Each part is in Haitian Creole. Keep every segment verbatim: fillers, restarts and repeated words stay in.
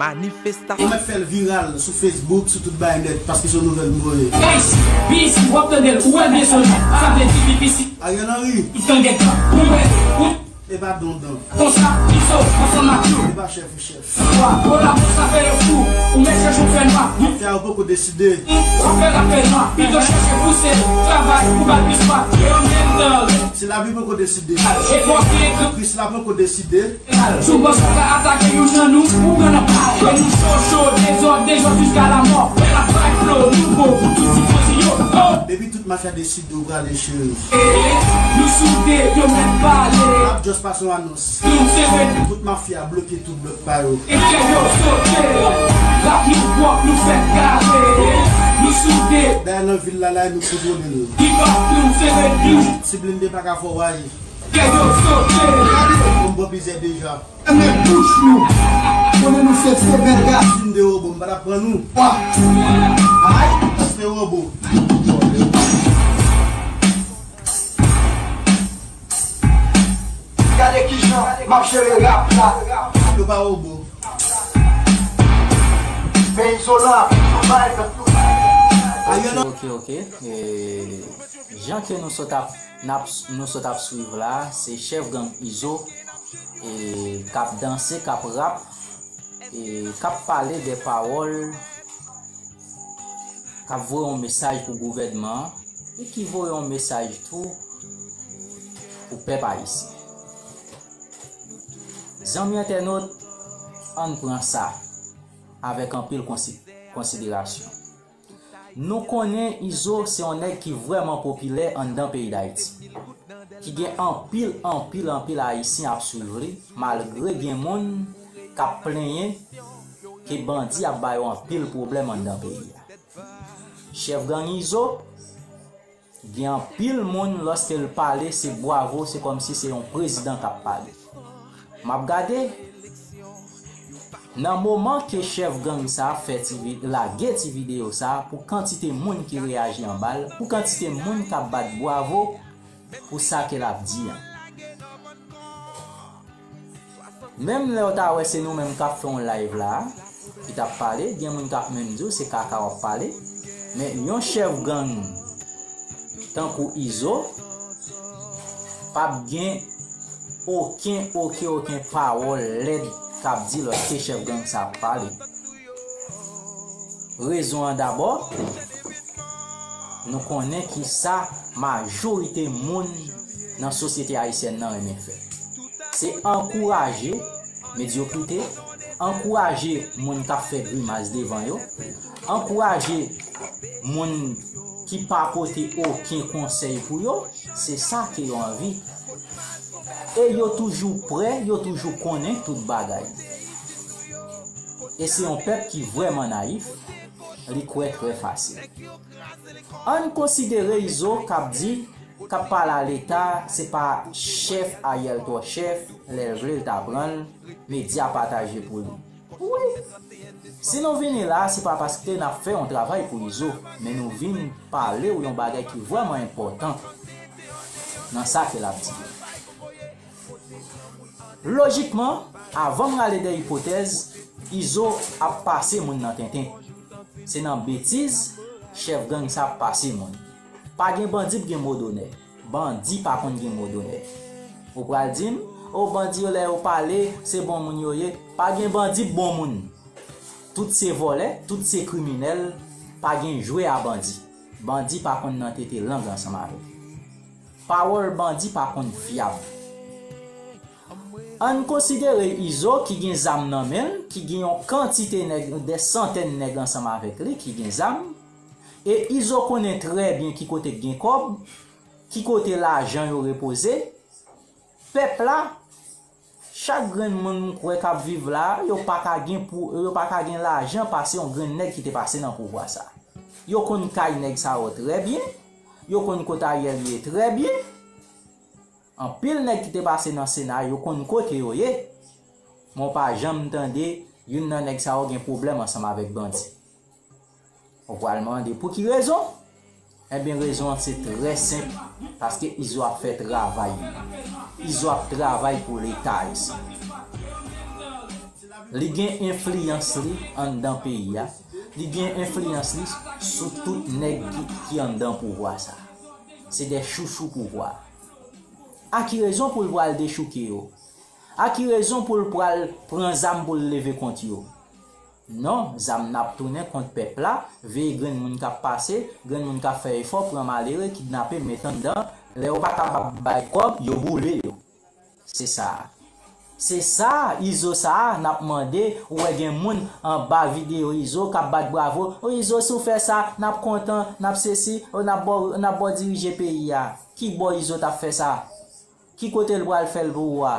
Manifestasyon. Ou mèt fè l viral sou Facebook, sou tout bagay nèt, paske se yon nouvèl m voye. Hey, B C, w ap tande l, ou wè l byen solid. Sa vle di B P C. Ariel Henry. Tout gang gen tan. Ou wè, ou E pa Dondan. Konsa, Izo, ansanm ak nou. E pa chèf ou chèf. Wa, kolabo sa fè yo fou. Ou mèt chèche w fè nwa. Mafya yo poko deside. W ap fè l ap fè nwa. Pito chèche pouse, travay pou ba l plis pa. E an menm tan. Si lavi poko deside. E pou anpil ekran. Kris la poko deside. Sou bòs ou ka atake youn nan nou, ou pran nan pa. E nou cho, cho, dezòd, dezòd jiska lamò. Fè la bay flo, nouvo, pou tout ti pozi yo. Oh! Depi tout mafya deside, ou prale cheri. Nou soude, yo mèt pale. N ap just pase yon anons. Nou sere. Tout mafya bloke tout blòk pa yo. E kè yo sote. Rap nou pwòp, nou fèk kare. Nou soude. Dèyè nan vil la, la, nou kontwole l. Hip hop, nou sere, nou. Ti blende pa ka fè w rayi. Kè yo sote. Gade, m bon plizyè deja. Fèmen bouch nou. Konnen nou se, se bèl gaz. Si m te wobo, m pa t ap pran nou. Wa. Ay. Si m te wobo. Gade kijan m ap jere rap la. Yo pa wobo. Men Izolan ap viv vibe. Ayo non. Ok, ok, ok. E, jan ke nou sot ap, n ap, nou sot ap swiv la, se chèf gang Izo, e, k ap danse, k ap rap, e, k ap pale de pawòl, k ap voye yon mesaj pou gouvènman an, e ki voye yon mesaj tou pou pèp ayisyen. Zanmi entènot, ann pran sa avèk anpil konsi-, konsiderasyon. Nou konnen Izo se yon nèg ki vrèman popilè anndan peyi Dayiti, ki gen anpil, anpil, anpil Ayisyen ap swiv li, malgre gen moun k ap plenyen ke bandi ap ba yo anpil pwoblèm anndan peyi a. Chèf gang Izo, gen anpil moun, lòske l pale, se bwavo, se kòmsi se yon prezidan k ap pale. M ap gade, nan moman ke chèf gang sa a fè ti vi-, lage ti videyo sa a, pou kantite moun ki reyaji anba l, pou kantite moun k ap bat bwavo pou sa ke l ap di a. Menm lè w ta wè se nou menm k ap fè yon live la, ki t ap pale, gen moun k ap menm di w se kaka w ap pale, men yon chèf gang tankou Izo p ap gen okenn, okenn, okenn pawòl lèd k ap di lòske chèf gang sa ap pale. Rezon an dabò, nou konnen ki sa majorite moun nan sosyete ayisyèn nan renmen fè. Se ankouraje medyokrite, ankouraje moun k ap fè grimas devan yo, ankouraje moun ki pa pote okenn konsèy pou yo, se sa ke yo anvi. E yo toujou prè, yo toujou konnen tout bagay. E se yon pèp ki vrèman nayif, li kwè trè fasil. Ann konsidere Izo k ap di, k ap pale a Leta, se pa chèf Ariel twò chèf, lè l vle l ta pran l, medya pataje pou li. Wi! Si nou vini la, se pa paske n ap fè yon travay pou Izo, men nou vin pale w yon bagay ki vrèman enpòtan nan sa ke l ap di. Lojikman, avan m rale de ipotèz, Izo ap pase moun nan tenten. Se nan betiz, chèf gang sa ap pase moun. Pa gen bandi p gen mo donè. Bandi pa konn gen mo donè. Ou pral di m, o bandi yo lè yo pale, se bon moun yo ye. Pa gen bandi p bon moun. Tout se vòlè, tout se kriminèl, pa gen jwe a bandi. Bandi pa konn nan tete lang ansanm avèk. Pawòl bandi pa konn fyab. Ann konsidere Izo ki gen zam nan men l, ki gen yon kantite nèg, de santèn nèg ansanm avèk li ki gen zam, e Izo konnen trè byen ki kote k gen kòb, ki kote lajan yo repoze. Pèp la, chak grenn moun m kwè k ap viv la, yo pa ka gen pou, yo pa ka gen lajan pase yon grenn nèg ki te pase nan pouvwa sa. Yo konn kay nèg sa yo trè byen, yo konn kote Ariel ye trè byen. Anpil nèg ki te pase nan Sena, yo konn kote yo ye. Men w pa janm tande youn nan nèg sa yo gen pwoblèm ansanm avèk bandi. Ou pral mande pou ki rezon? Ebyen, rezon an se trè senp, paske Izo ap fè travay li. Izo ap travay pou Leta ayisyen. Li gen enfliyans li anndan peyi a. Li gen enfliyans li sou tout nèg ki, ki anndan pouvwa sa. Se de chouchou pouvwa. A ki rezon pou l pral dechouke yo? A ki rezon pou l pral pran zam pou l leve kont yo? Non, zam n ap tounen kont pèp la, veye grenn moun k ap pase, grenn moun k ap fè efò, pran malere, kidnape, met anndan. Lè yo pa kapab bay kòb, yo boule yo. Se sa. Se sa, Izo sa a, n ap mande, ou wè gen moun anba videyo Izo k ap bat bravo, o Izo, si w fè sa, n ap kontan, n ap sesi, o n ap ba w, n ap ba w dirije peyi a. Ki bò Izo t ap fè sa? Ki kote l pral fè l pou ou a?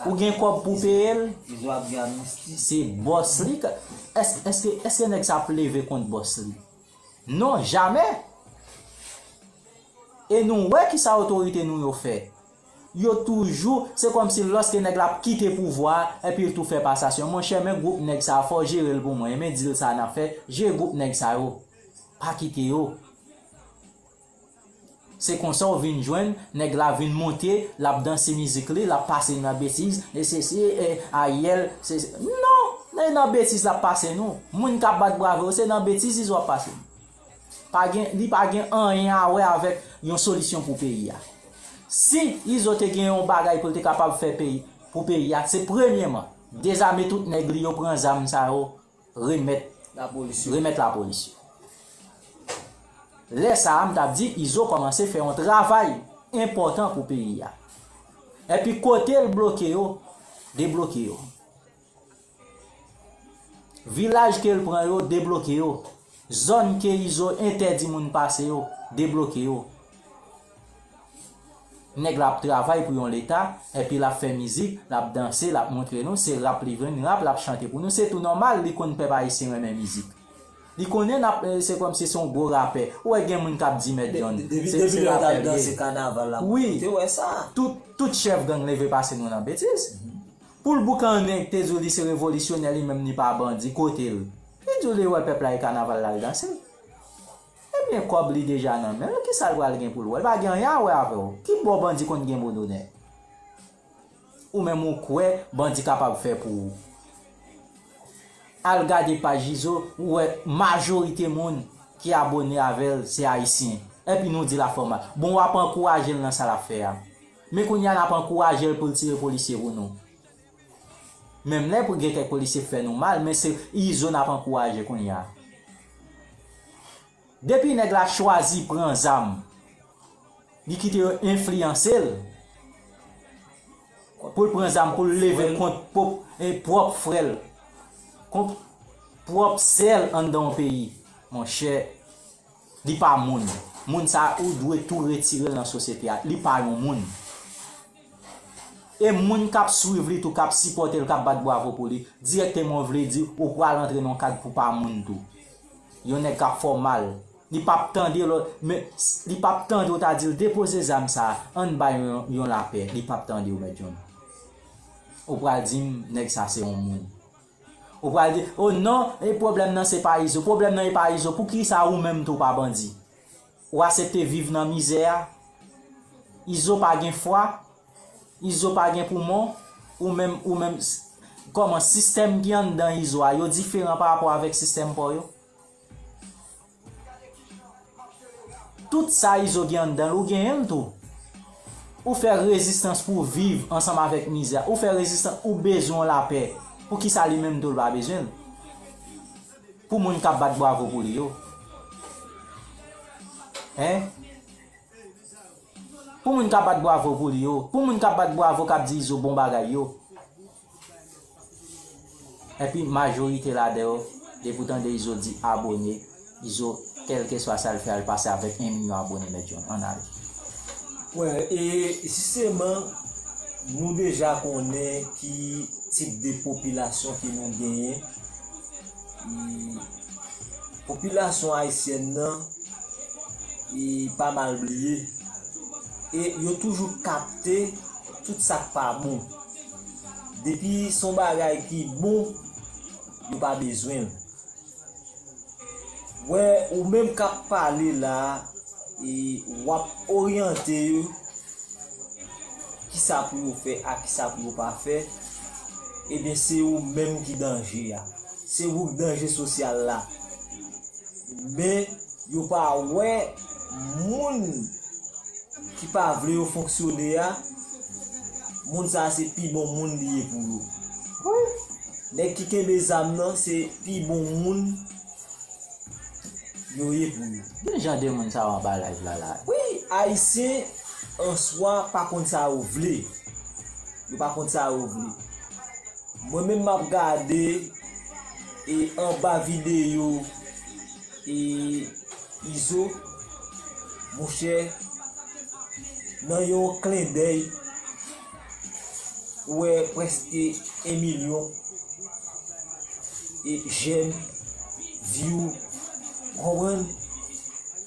Ou gen kòb pou peye l? Izo ap gen amnisti. Se bòs li ka, èske, èske, èske nèg sa ap leve kont bòs li? Non, jamè! E nou wè kisa otorite nou yo fè. Yo toujou, se kòmsi lòske nèg la ap kite pouvwa a, epi l tou fè pasasyon. Monchè, men gwoup nèg sa a, fò w jere l pou mwen. Men dil sa a n ap fè, jere gwoup nèg sa yo. Pa kite yo. Se konsa w vin jwenn, nèg la vin monte, l ap danse mizik li, l ap pase n nan betiz, e sesi, e ayèl, se, se, non, e nan betiz l ap pase nou. Moun k ap bat bravo, se nan betiz Izo ap pase nou. Pa gen, li pa gen anyen a wè avèk yon solisyon pou peyi a. Si Izo te gen yon bagay pou l te kapab fè peyi, pou peyi a, se premyèman, dezame tout nèg li yo, pran zam sa yo, remèt, remèt lapolis yo. Lè sa a, m t ap di, Izo kòmanse fè yon travay enpòtan pou peyi a. Epi kote l bloke yo, debloke yo. Vilaj ke l pran yo, debloke yo. Zòn ke Izo entèdi moun pase yo, debloke yo. Nèg la ap travay pou yon leta, epi l ap fè mizik, l ap danse, l ap montre nou, se rap li vin rap, l ap chante pou nou. Se tou nòmal, li konn pèp ayisyen renmen mizik. Li konnen n ap, eh, se kòmsi se yon gwo rapè. Ou wè gen moun k ap di Mèt John, se, se rapè l ye. Depi lè l t ap danse kanaval la, wi, ou te wè sa. Tout, tout chèf gang leve pase nou nan betiz. Pou l boukannen te di w li se revolisyonè, li menm li pa bandi, kote l? Li di w li wè pèp la e kanaval l al danse. Ebyen, kòb li deja nan men l, kisa l pral gen pou l wè? L pa gen anyen a wè avè w. Ki bò bandi konn gen bon onè? Ou menm ou kwè bandi kapab fè pou ou? Al gade paj Izo, ou wè majorite moun ki abone avè l se ayisyen. Epi nou di l ap fè w mal. Bon, w ap ankouraje l nan sa l ap fè a. Men kounye a n ap ankouraje l pou l tire polisye pou nou. Menm lè pou gen kèk polisye k fè nou mal, men se Izo n ap ankouraje kounye a. Depi nèg la chwazi pran zam, li kite yo enfliyanse l pou l pran zam, pou l leve kont pwòp, e, pwòp frè l, kont pwòp sè l anndan yon peyi, monchè, li pa moun. Moun sa a, ou dwe tou retire l nan sosyete a. Li pa yon moun. E moun k ap swiv li tou, k ap sipòte l, k ap bat bravo pou li, dirèkteman vle di ou pral antre nan yon kad pou pa moun tou. Yon nèg k ap fè w mal. Li p ap tande lòt, men s-, li p ap tande w ta di l depoze zam sa a, ann bay yon, yon lapè. Li p ap tande w, Mèt John. Ou pral di m nèg sa se yon moun. Ou pral di, o non, e pwoblèm nan se pa Izo. Pwoblèm nan e pa Izo. Poukisa ou menm tou w pa bandi? Ou aksepte viv nan mizè a? Izo pa gen fwa? Izo pa gen poumon? Ou menm, ou menm, s-, kòman sistèm ki anndan Izo a, yo diferan pa rapò avèk sistèm pa w yo? Tout sa Izo gen anndan l, ou genyen l tou. Ou fè rezistans pou w viv ansanm avèk mizè. Ou fè rezistans, ou bezwen yon lapè. Poukisa li menm tou l pa bezwen l? Pou moun k ap bat bravo pou li yo. Hein? Pou moun k ap bat bravo pou li yo. Pou moun k ap bat bravo, k ap di Izo bon bagay yo. Epi majorite ladan yo, depi w tande Izo di abone, Izo, kèlkeswa sa l fè a, l pase avèk en milyon abone, Mèt John. Ann ale. Wè, e jisteman, nou deja konnen ki tip de popilasyon ke nou genyen. E popilasyon ayisyèn nan, e pa mal bliye. E yo toujou kapte tout sa k pa bon. Depi se yon bagay ki bon, yo pa bezwen l. Wè, ou menm k ap pale la a, e w ap oryante yo kisa pou yo fè ak kisa pou yo pa fè. Ebyen, se ou menm ki danje a. Se ou k danje sosyal la. Men, yo pa wè moun ki pa vle yo fonksyone a, moun sa a se pi bon moun li ye pou yo. Nèg ki kenbe zam nan, se pi bon moun yo ye pou yo. Gen jan de moun sa yo anba live la la. Wi, Ayisyen an swa pa konn sa yo vle. Yo pa konn sa yo vle. Mwen menm m ap gade e anba videyo e Izo, monchè, nan yon klendèy, ou wè prèske en milyon e j'aime, view, ou konprann?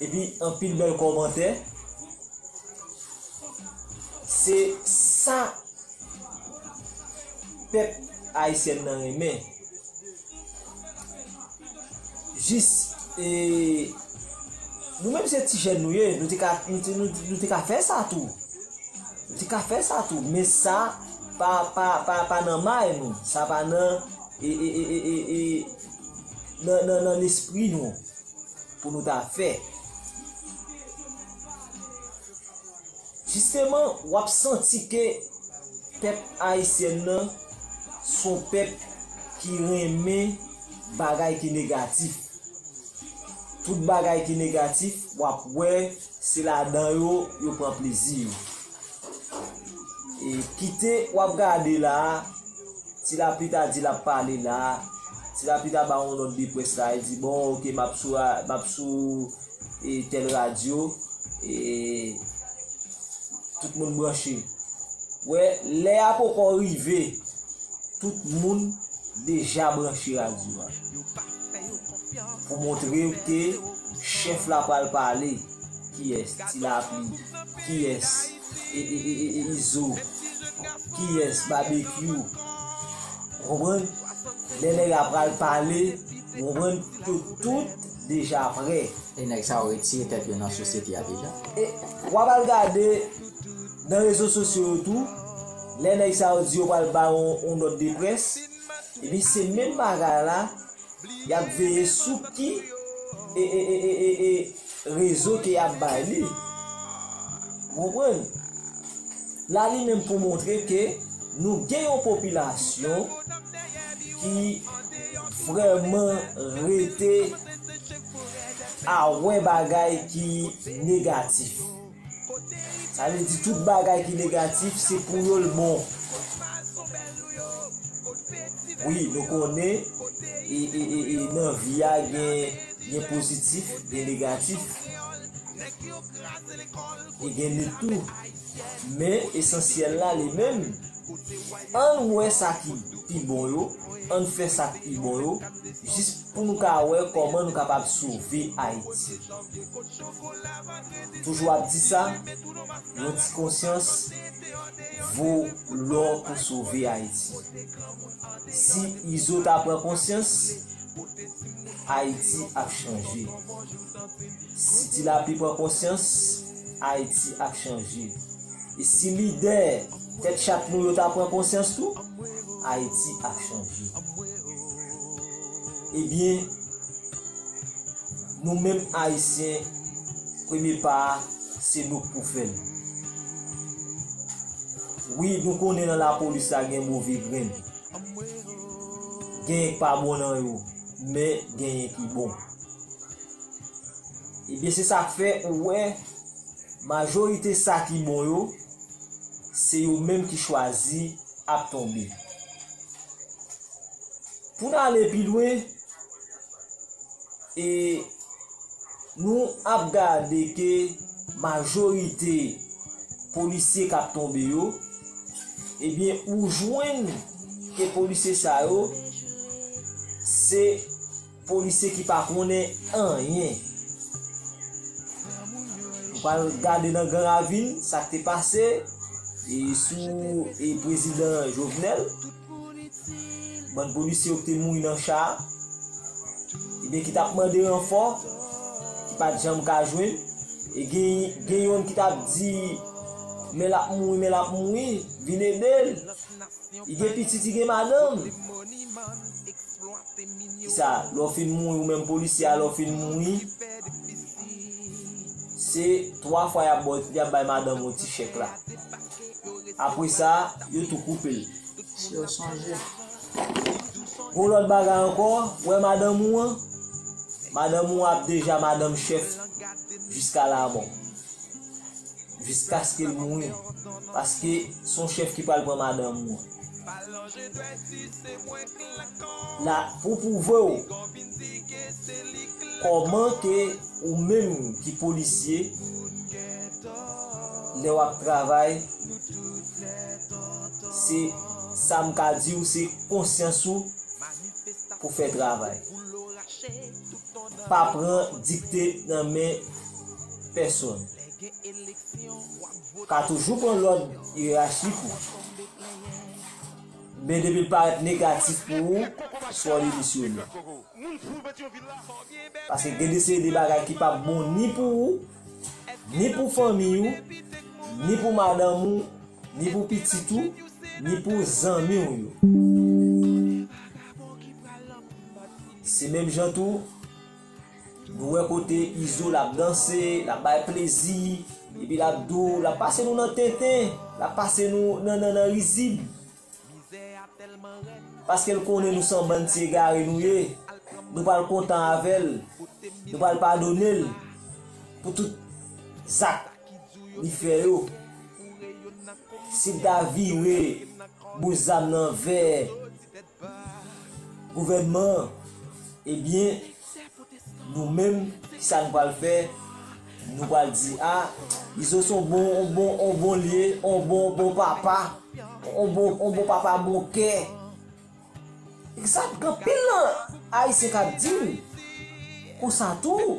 Epi anpil bèl kòmantè. Se sa pèp ayisyèn nan renmen. Jis, e, nou menm se ti jèn nou ye, nou te ka, nou te, nou, nou te ka fè sa tou. Nou te ka fè sa tou, men sa pa, pa, pa, pa nan may nou, sa pa nan, e, e, e, e, e, e, nan, nan, nan lespri nou pou nou ta fè. Jisteman, w ap santi ke pèp ayisyèn nan se yon pèp ki renmen bagay ki negatif. Tout bagay ki negatif, w ap wè se ladan yo yo pran plezi yo. E kite w ap gade la a, Ti Lapli ta di l ap pale la a, Ti Lapli ta ba yon nòt de près la, li di, bon, oke, m ap sou, m ap sou, e, tèl radyo, e, tout moun branche. Wè, lè a poko rive, tout moun deja branche radyo a. Pou montre w ke chèf la pral pale. Kiyès? Ti Lapli. Kiyès? E, e, e, e, e, Izo. Kiyès? Babekyou. Ou konprann? Lè nèg la pral pale, ou konprann? Tout, tout deja prè. E nèg sa yo retire tèt yo nan sosyete a deja. E w ap al gade nan rezo sosyo yo tou, lè nèg sa yo di yo pral ba yon, yon nòt de près, epi se menm bagay la, y ap veye sou ki, e, e, e, e, e, e, rezo ke y ap bay li. Ou konprann? La li menm pou montre ke nou gen yon popilasyon ki vrèman rete a wè bagay ki negatif. Sa vle di tout bagay ki negatif, se pou yo l bon. Wi, nou konnen, e, e, e, e, nan vi a gen, gen pozitif, gen negatif. E gen de tou. Men esansyèl la, li menm, ann wè sa ki pi bon yo, ann fè sa k pi bon yo, jis pou nou ka wè kòman nou kapab sove Ayiti. Toujou ap di sa, yon ti konsyans vo lò pou sove Ayiti. Si Izo ta pran konsyans, Ayiti ap chanje. Si Ti Lapli pran konsyans, Ayiti ap chanje. E si lidè tèt chat nou yo ta pran konsyans tou, Ayiti ap chanje. Ebyen, nou menm Ayisyen, premye pa a, se nou k pou fè l. Wi, nou konnen nan lapolis la gen move grenn. Genyen k pa bon nan yo, men genyen ki bon. Ebyen, se sa k fè ou wè majorite sa ki bon yo, se yo menm ki chwazi ap tonbe. Pou n ale pi lwen, e nou ap gade ke majorite polisye k ap tonbe yo, ebyen, ou jwenn ke polisye sa yo, se polisye ki pa konnen anyen. Nou pral gade nan Gran Ravin, sa k te pase, e sou, e prezidan Jovenel, bann polisye yo ki te mouri nan cha a, ebyen, ki t ap mande ranfò, ki pa t janm ka jwenn, e gen, gen yonn ki t ap di, men l ap mouri, men l ap mouri, vin ede l. Li gen pitit, li gen madanm. Kisa, lè w fin mouri, ou menm polisye a, lè w fin mouri, se twa fwa y ap ba w, y ap bay madanm ou ti chèk la. Apre sa, yo tou koupe l. Si yo sonje. Gon lòt bagay ankò, wè madanm ou an, madanm ou an ap deja madanm chèf jiska lamò. Jiskaske l mouri. Paske se yon chèf ki pral pran madanm ou an. La, pou pwouve w kòman ke ou menm ki polisye, lè w ap travay, se sa m ka di w, se konsyans ou pou fè travay. Pa pran dikte nan men pèsonn. Ka toujou pran lòd yerachik ou. Men depi l parèt negatif pou ou, swa w demisyone. Paske gen de seri de bagay ki p ap bon ni pou ou, ni pou fanmi w, ni pou madanm ou, ni pou pitit ou, ni pou zanmi w yo. Se menm jan tou, nou wè kote Izo l ap danse, l ap bay plezi, epi l ap di w, l ap pase nou nan tenten, l ap pase nou nan, nan, nan rizib. Paske l konnen nou se yon bann ti egare nou ye, nou pral kontan avè l, nou pral padone l pou tout zak li fè yo. Si l ta vire bout zam nan vè gouvènman an, ebyen, nou menm, kisa nou pral fè? Nou pral di, a, Izo se yon bon, yon bon, yon bon lye, yon bon, bon papa, yon bon, yon bon papa bon kè. Egzak, gen anpil nan Ayisyen k ap di l konsa tou.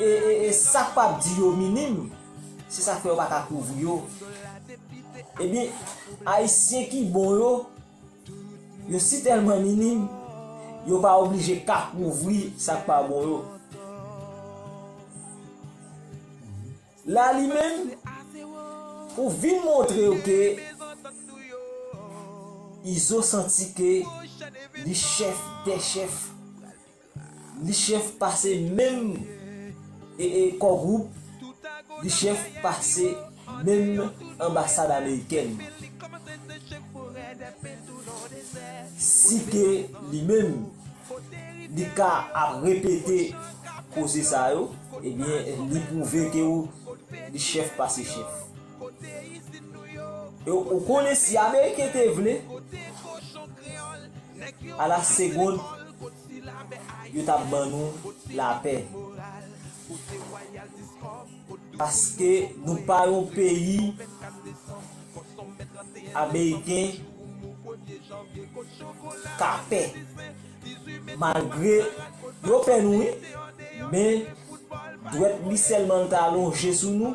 E, e, e sa k p ap di yo minim, se sa k fè yo pa ka kouvri yo. Ebyen, Ayisyen ki bon yo, yo si tèlman minim, yo pa oblije ka kouvri sa k pa bon yo. La li menm, pou vin montre w ke Izo santi ke li chèf dè chèf, li chèf pase menm e, e kò gwoup, li chèf pase menm anbasad amerikèn. Si ke li menm, li ka ap repete koze sa yo, ebyen, li pwouve ke ou, li chèf pase chèf. E ou konnen si Ameriken te vle, a la segonn, yo t ap ban nou lapè. Paske nou pa yon peyi Ameriken ka pè. Malgre yo pè nou, wi, men dwèt li sèlman l ta lonje sou nou.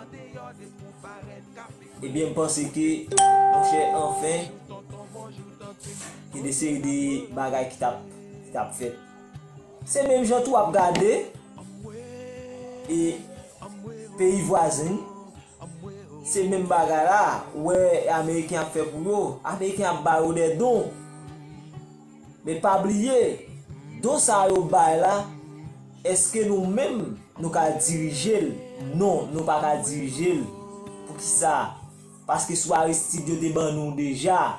Ebyen, m panse ke, monchè, anfen, gen de seri de bagay ki t ap, ki t ap fèt. Se menm jan tou w ap gade, e peyi vwazen, se menm bagay la, ou wè Ameriken ap fè pou yo, Ameriken ap ba yo de don. Men pa bliye, don sa yo bay la, èske nou menm nou ka dirije l? Non, nou pa ka dirije l. Poukisa? Paske sou Aristide yo te ban nou deja.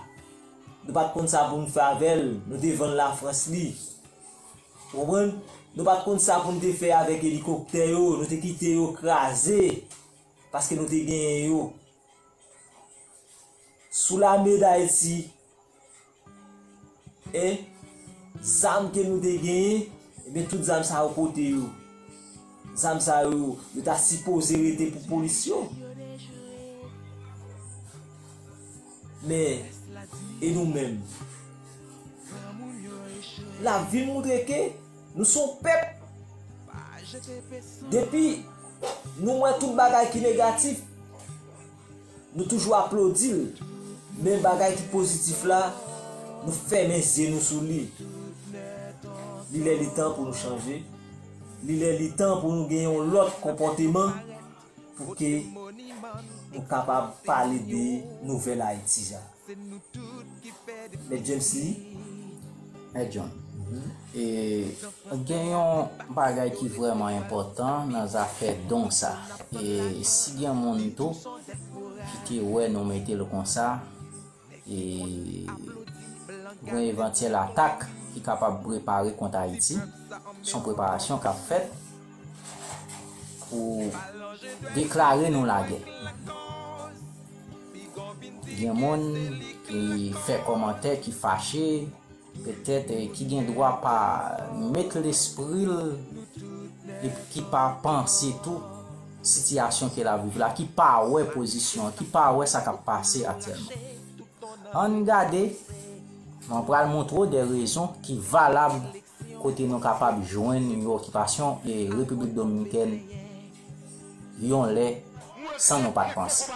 Nou pa t konn sa pou n fè avè l, nou te vann Lafrans li. Ou konprann? Nou pa t konn sa pou n te fè avèk elikoptè yo, nou te kite yo kraze, paske nou te genyen yo. Sou lame Dayiti, e zam ke nou te genyen, ebyen, tout zam sa yo kote yo? Zam sa yo, yo ta sipoze rete pou polis yo. Men, e nou menm? L ap vin montre ke nou se yon pèp. Depi nou wè tout bagay ki negatif, nou toujou aplodi l. Men bagay ki pozitif la, nou fèmen zye nou sou li. Li lè li tan pou nou chanje. Li lè li tan pou nou gen yon lòt konpòteman pou ke nou kapab pale de nouvèl Ayiti sa. Met James Lee. Mèt John, e, gen yon bagay ki vrèman enpòtan nan zafè don sa. E si gen moun tou ki te wè nou mete l konsa, e, gen evantyèl atak ki kapab prepare kont Ayiti, se yon preparasyon k ap fèt pou deklare nou lagè. Gen moun ki fè kòmantè, ki fache, petèt, eh, ki gen dwa pa met lespri l, epi ki pa panse tou sitiyasyon ke l ap viv la, ki pa wè pozisyon an, ki pa wè sa k ap pase aktyèlman. Ann gade, mwen pral montre w de rezon ki valab kote nou kapab jwenn yon okipasyon e Repiblik Dominikèn yon lè san nou pa t panse.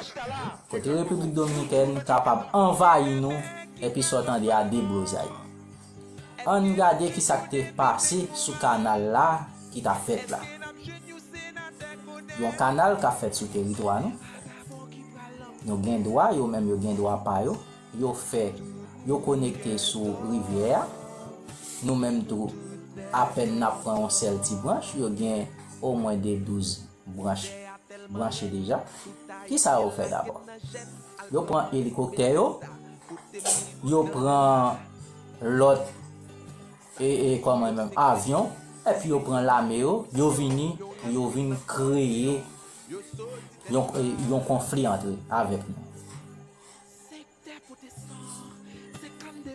Kote Repiblik Dominikèn kapab anvayi nou epi sa w tande a deblozay. Ann gade ki sa k te pase sou kanal la ki t ap fèt la. Yon kanal k ap fèt sou teritwa nou. Nou gen dwa, yo menm yo gen dwa pa yo. Yo fè, yo konekte sou rivyè a. Nou menm tou, apèn n ap pran yon sèl ti branch, yo gen omwen de douz branch branche deja. Kisa yo fè dabò? Yo pran elikoptè yo, yo pran lòt, e, e, kòman menm, avyon, epi yo pran lame yo, yo vini, yo vin kreye yon, yon konfli antre avèk nou.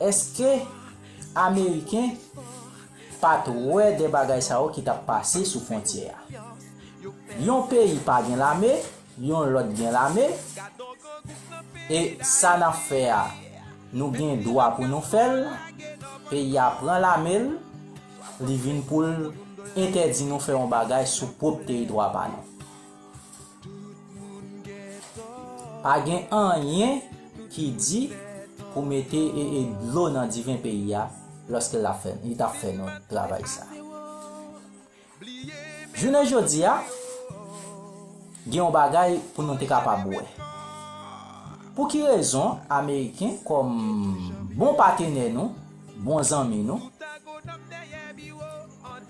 Èske Ameriken pa t wè de bagay sa yo ki t ap pase sou fwontyè a? Yon peyi pa gen lame, yon lòt gen lame, e sa n ap fè a, nou gen dwa pou nou fè l, peyi a pran lame l, li vin pou l entèdi nou fè yon bagay sou pwòp teritwa pa nou. Pa gen anyen ki di pou mete e, e dlo nan diven peyi a lòske l ap fè, li t ap fè nou travay sa. Jounen jodi a, gen yon bagay pou nou te kapab wè. Pou ki rezon Ameriken, kòm bon patenè nou, bon zanmi nou,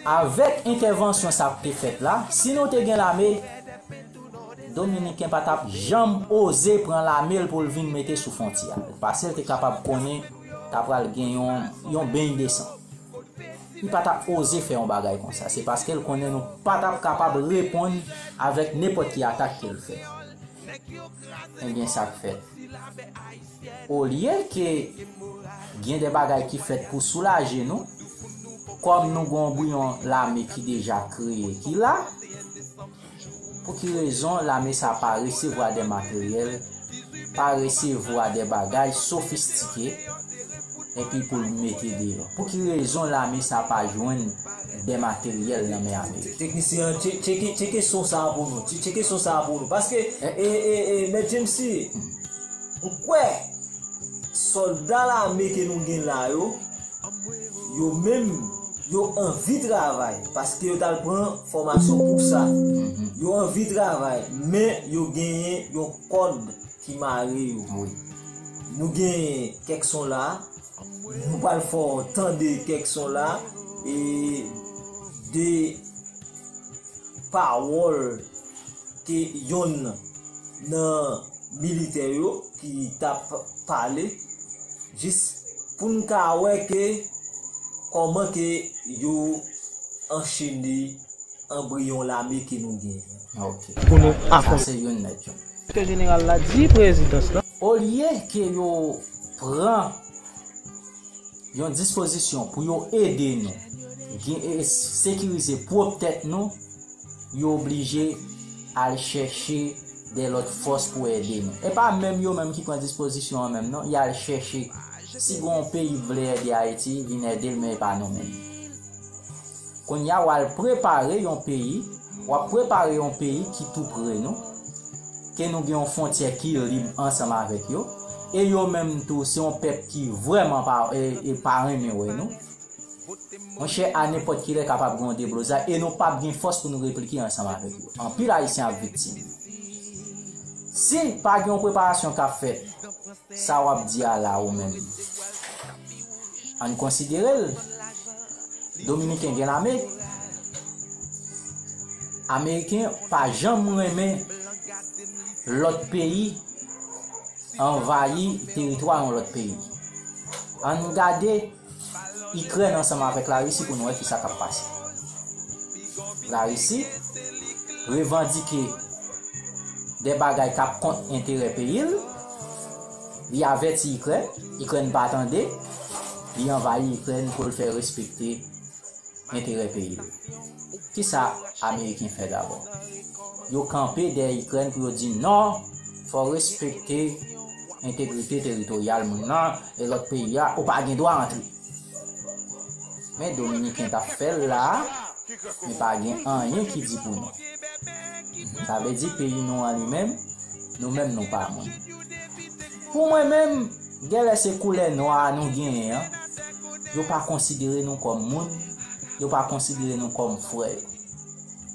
avèk entèvansyon sa k te fèt la, si nou te gen lame, Dominiken pa t ap janm oze pran lame l pou l vin mete sou fwontyè a. Paske l te kapab konnen ta pral gen yon, yon beny de san. Li pa t ap oze fè yon bagay konsa. Se paske l konnen nou pa t ap kapab reponn avèk nenpòt ki atak ke l fè. Ebyen, sa k fèt? Olye ke gen de bagay ki fèt pou soulaje nou, kòm nou gen yon bouyon lame ki deja kreye, ki la, pou ki rezon lame sa pa resevwa de materyèl, pa resevwa de bagay sofistike, epi pou l mete deyò? Pou ki rezon lame sa pa jwenn de materyèl nan men Ameriken? Teknisyen an, tche-, tcheke, tcheke son sa a pou nou. Tche-, tcheke son sa a pou nou. Paske, e, e, e, Mèt James, m kwè sòlda lame ke nou gen la yo, yo menm, yo anvi travay. Paske yo t al pran fòmasyon pou sa. Yo anvi travay, men yo genyen yon kòd ki mare yo. Wi. Nou gen kèk son la, nou pral fè w tande kèk son la, e de pawòl ke yonn nan militè yo ki t ap pale, jis pou n ka wè ke kòman ke yo anchene anbriyon lame ke nou genyen. Ok. Pou nou afwonte. Sa se youn nèt yo. Ke jeneral la di prezidans lan. Olye ke yo pran yon dispozisyon pou yo ede nou gen, e, sekirize pwòp tèt nou, yo oblije al chèche de lòt fòs pou ede nou. E pa menm yo menm ki pran dispozisyon an menm non, y al chèche. Si gen yon peyi vle ede Ayiti, vin ede l, men e pa nou menm. Kounye a, w al prepare yon peyi, w ap prepare yon peyi ki tou pre nou, ke nou gen yon fwontyè ki lib ansanm avèk yo, e yo menm tou, se yon pèp ki vrèman pa, e, e pa renmen wè nou. Monchè, a nenpòt ki lè kapab gen yon deblozay, e nou p ap gen fòs pou nou replike ansanm avèk yo. Anpil Ayisyen ap viktim. Si pa gen yon preparasyon k ap fèt, Sa w ap di a la ou menm, ann konsidere l. Dominiken gen lame. Ameriken pa janm renmen lòt peyi anvayi teritwa yon lòt peyi. Ann gade Ikrèn ansanm avèk Larisi pou n wè kisa k ap pase. Larisi revandike de bagay k ap kont enterè peyi l, li avèti Ikrèn, Ikrèn pa tande, li anvayi Ikrèn pou l fè respekte enterè peyi l. Kisa Ameriken fè dabò? Yo kanpe dèyè Ikrèn pou yo di non, fò respekte entegrite teritoryal moun nan, e lòt peyi a, ou pa gen dwa antre. Men Dominiken t ap fè l la, men pa gen anyen ki di pou nou. Sa vle di peyi nou an li menm, nou menm nou pa moun. Pou mwen menm, genlè se koulè nwa a nou genyen an, yo pa konsidere nou kòm moun, yo pa konsidere nou kòm frè yo.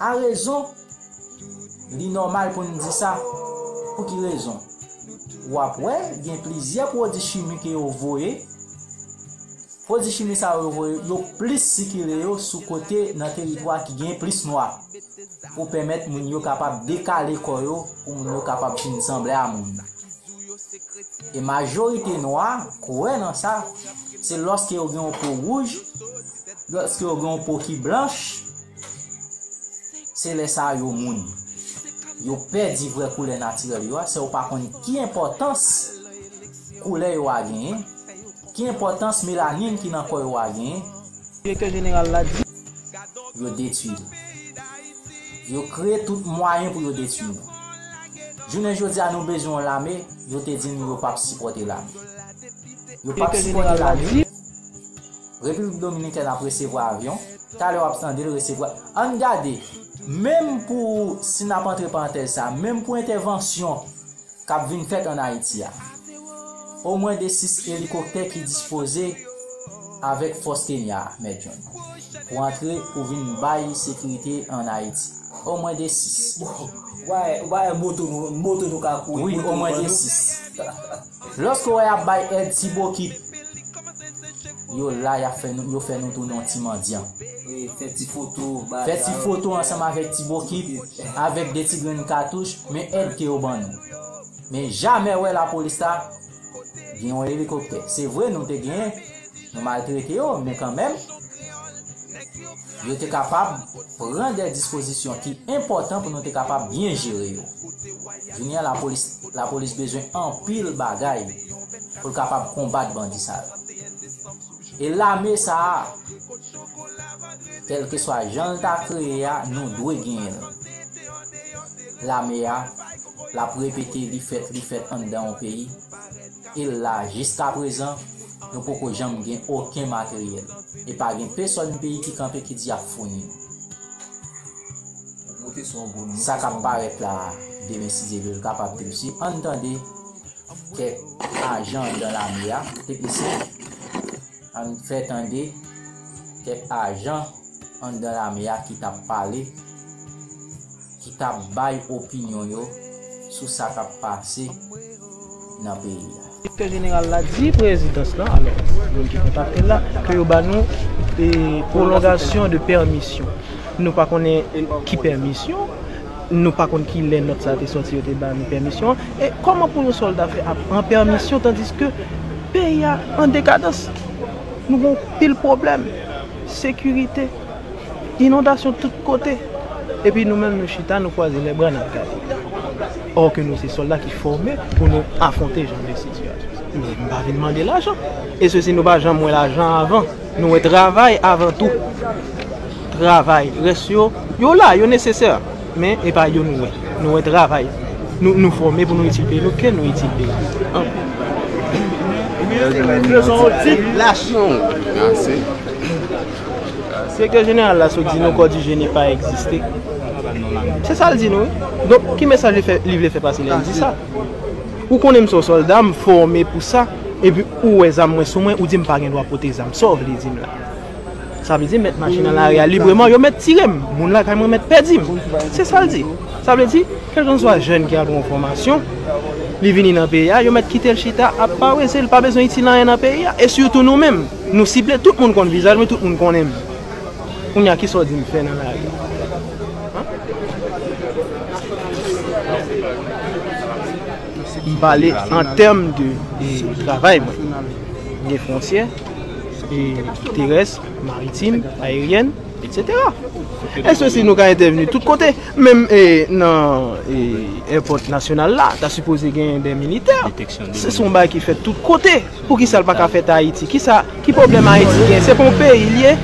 A rezon, li nòmal pou n di sa. Pou ki rezon? W ap wè, gen plizyè pwodui chimik ke yo voye. Pwodui chimik sa yo voye, yo plis sikile yo sou kote nan teritwa ki gen plis nwa. Pou pèmèt moun yo kapab dekale kò yo, pou moun yo kapab vin sanble a moun. E majorite nwa kwè nan sa, se lòske yo gen yon po wouj, lòske yo gen yon po ki blanch, se lè sa a yo moun. Yo pèdi vrè koulè natirèl yo a, se yo pa konn ki enpòtans koulè yo a genyen, ki enpòtans melanin ki nan kò yo a genyen. Direktè jeneral la di. Yo detwi l. Yo kreye tout mwayen pou yo detwi nou. Jounen jodi a, nou bezwen yon lame, yo te di nou yo p ap sipòte lame. Yo p ap sipòte lame. Repiblik Dominikèn ap resevwa avyon. Talè w ap tande l resevwa. Ann gade, menm pou, si n ap antre parantèz sa, menm pou entèvansyon k ap vin fèt ann Ayiti a, omwen de sis elikoptè ki dispoze avèk fòs Kenya a, Mèt John, pou antre, pou vin bay sekirite ann Ayiti. Omwen de sis. Ou pa wè, ou pa wè moto nou, moto nou ka kouri, wi, moto nou omwen de sis. Lòske w wè y ap bay èd ti bokit, yo la, y ap fè nou, yo fè nou tounen yon ti mandyan. Wi, fè ti foto, fè ti foto ansanm avèk ti bokit, avèk de ti grenn katouch, men èd ke yo ban nou. Men jamè wè lapolis la gen yon elikoptè. Se vre, nou te genyen, nou maltrete yo, men kanmenm, yo te kapab pran de dispozisyon ki enpòtan pou nou te kapab byen jere yo. Jounen an, lapolis, lapolis bezwen anpil bagay pou l kapab konbat bandi sa yo. E lame sa a, kèlkeswa jan l ta kreye a, nou dwe genyen l. Lame a, l ap repete, li fèt, li fèt anndan yon peyi. E la, jiskaprezan, nou poko janm gen okenn materyèl. E pa gen pèsòn peyi ki kanpe ki di y ap founi nou. Sa k ap parèt la a, demen, si Dye vle, l kapab te osi. Ann tande kèk ajan anndan lame a, teknisyen. Ann fè tande kèk ajan anndan lame a ki t ap pale, ki t ap bay opinyon yo sou sa k ap pase nan peyi a. Direktè jeneral la di prezidans lan, alò, moun ki kontakte l la, ke yo ba nou, e, pwolongasyon de pèmisyon. Nou pa konnen ki pèmisyon, nou pa konn ki lè nòt sa te sòti, yo te ba nou pèmisyon an. E kòman pou yon sòlda fè ap pran pèmisyon, tandiske peyi a an dekadans? Nou gen pil pwoblèm, sekirite, inondasyon tout kote. Epi nou menm, nou chita, nou kwaze lèbra, n ap gade. Or ke nou se sòlda ki fòme pou nou afwonte jan de sitiyasyon sa. Men m pa vin mande lajan. E sesi, nou pa janm wè lajan avan. Nou wè travay avan tou. Travay. Rès yo, yo la, yo nesesè. Men e pa yo nou wè. Nou wè travay. Nou, nou fòme pou nou itil peyi nou, ke nou itil peyi nou. An. Direktè jeneral la sot di nou kò di jeni pa egziste. Se sa l di nou, wi. Donk, ki mesaj li fè, li vle fè pase lè l di sa? Ou konnen m se yon sòlda, m fòme pou sa, epi ou wè zam mwen sou mwen, ou di m pa gen dwa pote zam. Sa w vle di m la? Sa vle di, m mèt mache nan lari a libreman, yo mèt tire m. Moun lakay mwen mèt pèdi m. Se sa l di. Sa vle di, kèlkanswa jèn ki al pran yon fòmasyon, Li vini nan peyi a, yo mèt kite l chita ap parese, li pa bezwen itil anyen nan peyi a. E sitou nou menm, nou sible, tout moun konn vizaj mwen, tout moun konnen m. Kounye a, kisa w di m fè nan lari a? M pale an tèm de, de travay mwen. Gen fwontyè, e terès, maritim, aeryèn, etsetera. E sesi nou ka entèvni tout kote, menm e, nan e, èpòt nasyonal la, ta sipoze gen de militè. Se se yon bagay ki fèt tout kote. Poukisa l pa ka fèt Ayiti? Kisa, ki pwoblèm Ayiti gen? Se pa yon peyi l ye?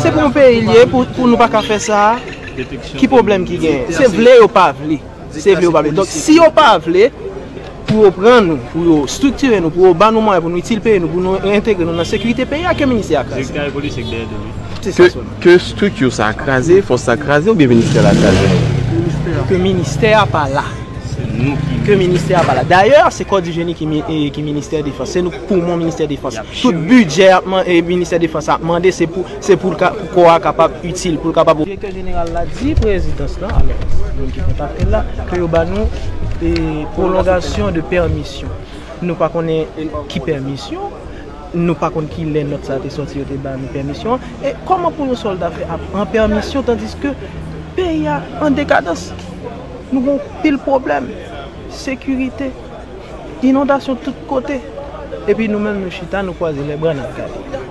Se pa yon peyi l ye pou, pou nou pa ka fè sa? Ki pwoblèm ki gen? Se vle yo pa vle. Se vle yo pa vle. Donk, si yo pa vle pou yo pran nou, pou yo estriktire nou, pou yo ba nou mwayen pou nou itil peyi nou, pou nou entegre nou nan sekirite peyi a, ke ministè a kraze. Direktè politik dèyè de li. Se sa sèlman. Ke estrikti sa kraze, fòs sa kraze, oubyen ministè la kraze? Ke ministè a pa la. Ke ministè a pa la. Dayè, se Kò di Jeni ki, mi- e, ki ministè defans. Se nou poumon ministè defans. Tout bidjè ap man- e, ministè defans ap mande, se pou, se pou, l ka- pou kò a kapab itil, pou l kapab. Direktè jeneral la di prezidans lan, alò, moun ki kontakte l la, ke yo ba nou e, pwolongasyon de pèmisyon. Nou pa konnen ki pèmisyon, nou pa konn ki lè nòt sa te sòti, yo te ba nou pèmisyon. E kòman pou yon sòlda fè ap pran pèmisyon, tandiske peyi a an dekadans? Nou gen pil pwoblèm, sekirite, inondasyon tout kote. Epi nou menm, nou chita, nou kwaze lèbra, n ap gade.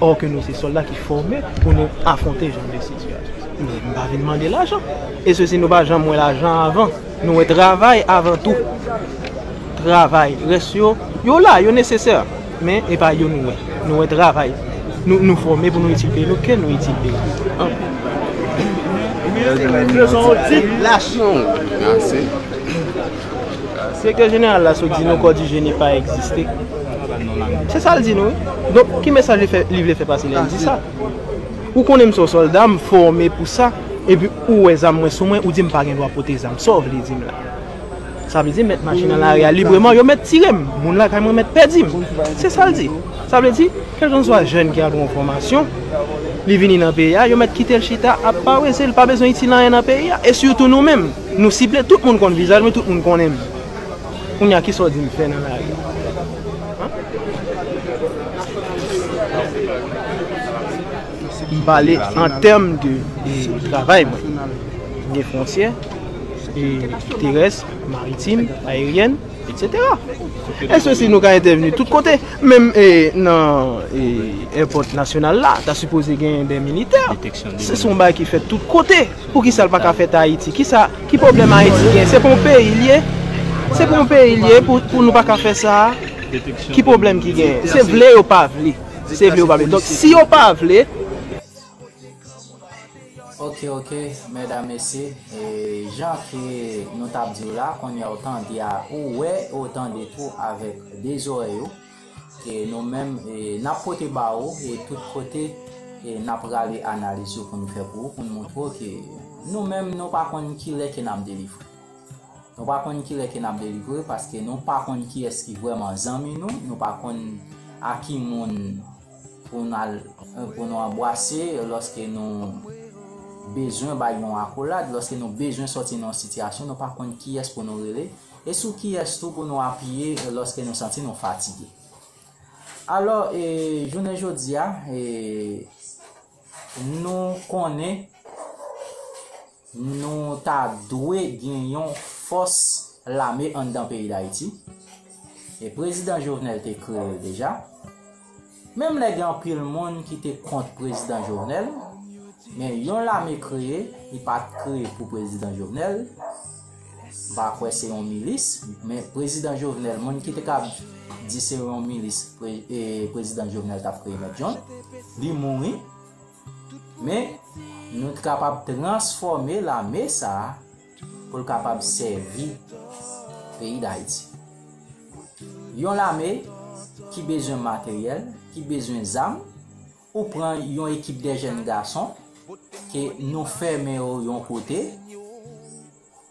Ò ke nou se sòlda ki fòme pou nou afwonte jan de sitiyasyon. Men m pa vin mande lajan. E sesi nou pa janm wè lajan avan. Nou wè travay avan tou. Travay. Rès yo, yo la, yo nesesè. Men e pa yo nou wè. Nou wè travay. Nou, nou fòme pou nou itil peyi nou, ke nou itil peyi nou. Anpil. Prezan otit. Lajan. Mèsi. Direktè jeneral la sot di nou Kò di Jeni pa egziste. Se sa l di nou, wi. Donk, ki mesaj li fè, li vle fè pase lè l di sa? Ou konnen m se yon sòlda, m fòme pou sa, epi ou wè zam mwen sou mwen, ou di m pa gen dwa pote zam. Sa w vle di m la? Sa vle di m mèt mache nan lari a libreman, yo mèt tire m. Moun lakay mwen mèt pèdi m. Se sa l di. Sa vle di, kèlkanswa jèn ki al yon fòmasyon, li vini nan peyi a, yo mèt kite l chita ap parese, li pa bezwen itil anyen nan peyi a. E sitou nou menm, nou sible, tout moun konn vizaj mwen, tout moun konnen m. Kounye a, kisa w di m fè nan lari a? M pale an tèm de, de travay mwen. Gen fwontyè, e terès, maritim, aeryèn, etsetera. E sesi nou ka entèvni tout kote, menm e, nan e, èpòt nasyonal la, ta sipoze gen de militè. Se se yon bagay ki fèt tout kote. Poukisa l pa ka fèt Ayiti? Kisa, ki pwoblèm Ayiti gen? Se pa yon peyi l ye? Se pa yon peyi l ye pou, pou nou pa ka fè sa? Ki pwoblèm ki gen? Se vle yo pa vle. Se vle yo pa vle. Donk, si yo pa vle, Ok, ok, medam, mesye, e, jan ke nou t ap di w la, kounye a w tande a, ou wè, ou tande tou avèk de zòrèy ou, ke nou menm, e, n ap pote ba ou, e tout kote, e n ap rale analiz yo pou n fè pou ou, pou n montre w ke nou menm, nou pa konn kilè ke n ap delivre. Nou pa konn kilè ke n ap delivre, paske nou pa konn kiyès ki vrèman zanmi nou, nou pa konn a ki moun pou n al, pou nou anbrase lòske nou bezwen bay yon akolad, lòske nou bezwen sòti nan yon sitiyasyon, nou pa konn kiyès pou nou rele, e sou kiyès tou pou nou apiye lòske nou santi nou fatige. Alò, e, jounen jodi a, e, nou konnen nou ta dwe gen yon fòs lame anndan peyi Dayiti. E prezidan Jovenel te kreye l deja. Menm lè gen anpil moun ki te kont prezidan Jovenel, men yon lame kreye, li pa t kreye pou prezidan Jovenel. M pa kwè se yon milis, men prezidan Jovenel, moun ki te ka di se yon milis, pre- e prezidan Jovenel t ap kreye Mèt John, li mouri. Men, nou t kapab transfòme lame sa a pou l kapab sèvi peyi Dayiti. Yon lame ki bezwen materyèl, ki bezwen zam, ou pran yon ekip de jèn gason ke nou fèmen yo yon kote,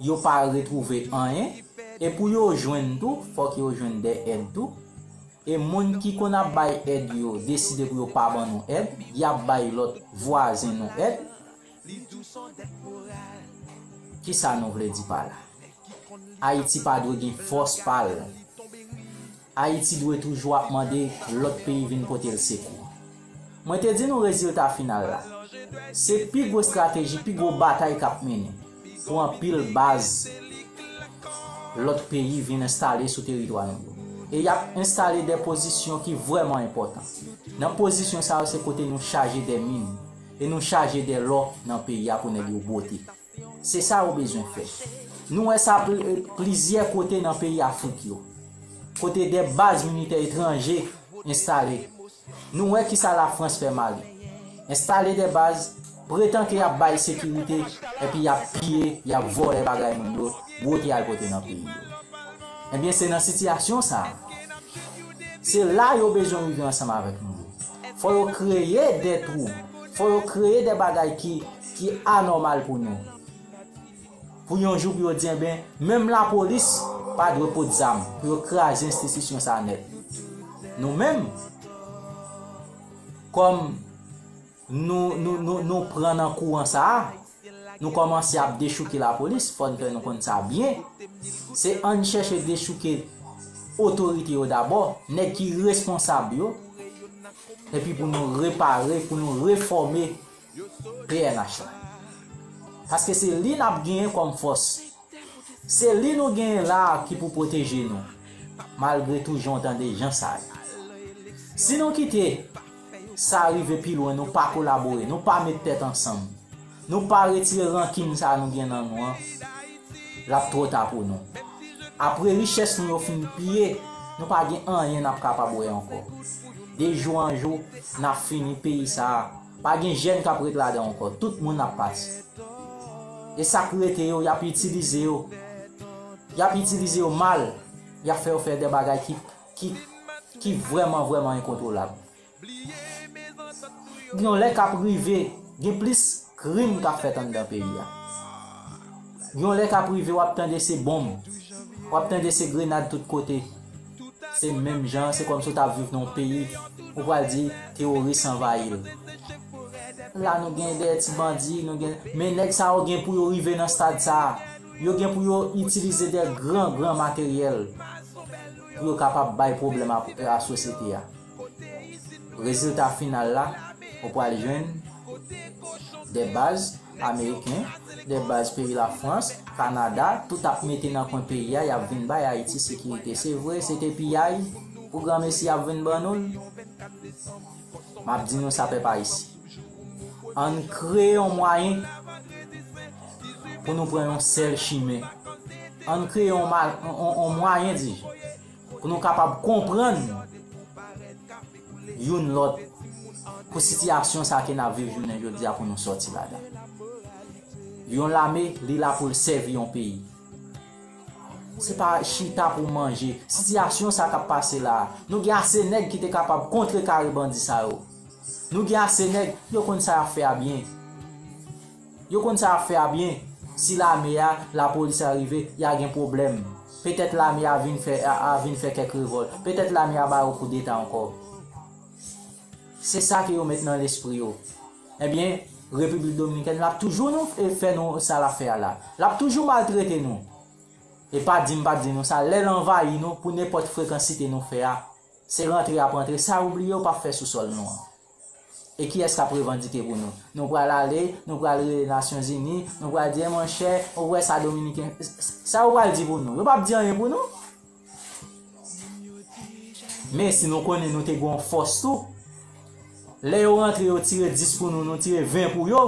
yo pa retwouve anyen, e pou yo jwenn tou, fòk yo jwenn de èd tou. E moun ki konn ap bay èd yo deside pou yo pa ban nou èd, y ap bay lòt vwazen nou èd. Kisa nou vle di pa la? Ayiti pa dwe gen fòs pa l. Ayiti dwe toujou ap mande lòt peyi vin pote l sekou. Mwen te di nou rezilta final la. Se pi gwo estrateji, pi gwo batay k ap mennen pou anpil baz lòt peyi vin enstale sou teritwa nou yo. E y ap enstale de pozisyon ki vrèman enpòtan. Nan pozisyon sa yo, se kote nou chaje de min e nou chaje de lò nan peyi a pou nèg yo bwote. Se sa yo bezwen fè. Nou wè sa pl- plizyè kote nan peyi Afrik yo, kote de baz militè etranje enstale. Nou wè kisa Lafrans fè Mali. Enstale de baz, pretan ke y ap bay sekirite, epi y ap piye, y ap vòlè bagay moun yo, bwote al pote nan peyi yo. Ebyen, se nan sitiyasyon sa a, se la yo bezwen rive ansanm avèk nou. Fò yo kreye de twou, fò yo kreye de bagay ki, ki anòmal pou nou. Pou yon jou pou yo di, enben, menm lapolis pa dwe pot zam, pou yo kraze enstitisyon sa nèt. Nou menm, kòm nou, nou, nou, nou pran nan kouran sa a, nou kòmanse ap dechouke lapolis, fò n fè nou konn sa byen. Se ann chèche dechouke otorite yo dabò, nèg ki responsab yo, epi pou nou repare, pou nou refòme P N H la. Paske se li n ap genyen kòm fòs. Se li nou genyen la a ki pou pwoteje nou, malgre tou jan w tande jan sa ye. Si nou kite sa rive pi lwen, nou pa kolabore, nou pa met tèt ansanm, nou pa retire rankin sa a nou gen nan nou an, l ap twò ta pou nou. Apre richès nou yo fin piye, nou pa gen anyen n ap kapab wè ankò. De jou an jou, n ap fini peyi sa a. Pa gen jèn k ap ret ladan ankò. Tout moun ap pati. E sa k rete yo, y ap itilize yo. Y ap itilize yo mal. Y ap fè yo fè de bagay ki, ki, ki vrèman, vrèman enkontwolab. Gen yon lè k ap rive, gen plis krim k ap fèt anndan peyi a. Gen yon lè k ap rive, w ap tande se bonm, w ap tande se grenad tout kote. Se menm jan, se kòmsi w t ap viv nan yon peyi, ou pral di teworis anvayi l. La nou gen de ti bandi, nou gen, men nèg sa yo gen pou yo rive nan stad sa a. Yo gen pou yo itilize de gran, gran materyèl pou yo kapab bay pwoblèm a, a sosyete a. Rezilta final la, ou pral jwenn de baz ameriken, de baz peyi Lafrans, Kanada, tout ap mete nan kwen peyi a, y ap vin bay Ayiti sekirite. Se vre, se te piyay pou granmesi y ap vin ban nou l. M ap di nou sa, pèp ayisyen. Ann kreye yon mwayen pou nou pran yon sèl chimen. Ann kreye yon, ma- yon, yon mwayen, di, pou nou kapab konprann youn lòt pou sitiyasyon sa ke n ap viv jounen jodi a pou nou sòti ladan. Yon lame, li la pou l sèvi yon peyi. Se pa chita pou manje. Sitiyasyon sa k ap pase la a, nou gen ase nèg ki te kapab kontrekare bandi sa yo. Nou gen ase nèg, yo konn sa y ap fè a byen. Yo konn sa y ap fè a byen. Si lame a, lapolis a rive, y a gen pwoblèm. Petèt lame a vin fè, a, a vin fè kèk revòlt. Petèt lame a ba yo koudeta ankò. Se sa ke yo met nan lespri yo. Ebyen, Repiblik Dominikèn, l ap toujou nou, e, fè nou sa l ap fè a la. L ap toujou maltrete nou. E pa di m pa t di nou sa, lè l anvayi nou, pou nenpòt frekansite nou fè a, se rantre y ap rantre. Sa yo bliye, yo p ap fè sou sòl nou an. E kiyès k ap revandike pou nou? Nou pral ale, nou pral rele Nasyonzini, nou pral di, e monchè, ou wè sa Dominiken, sa yo pral di pou nou? Yo p ap di anyen pou nou. Men si nou konnen nou te gen yon fòs tou, lè yo rantre, yo tire dis pou nou, nou tire ven pou yo,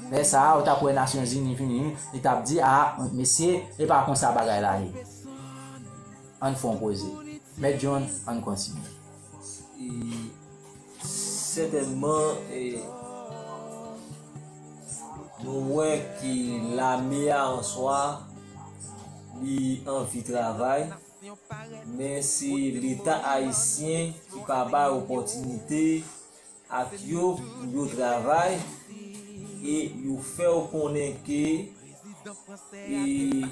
lè sa a, ou t ap wè Nasyonzini vini, li t ap di, a, mesye, e pa konsa bagay la ye. Ann fè yon poze. Mèt John, ann kontinye. E, sètènman, e, nou wè ke lame a an swa, li anvi travay, men se Leta ayisyen ki pa bay opòtinite ak yo pou yo travay, e yo fè w konnen ke, e,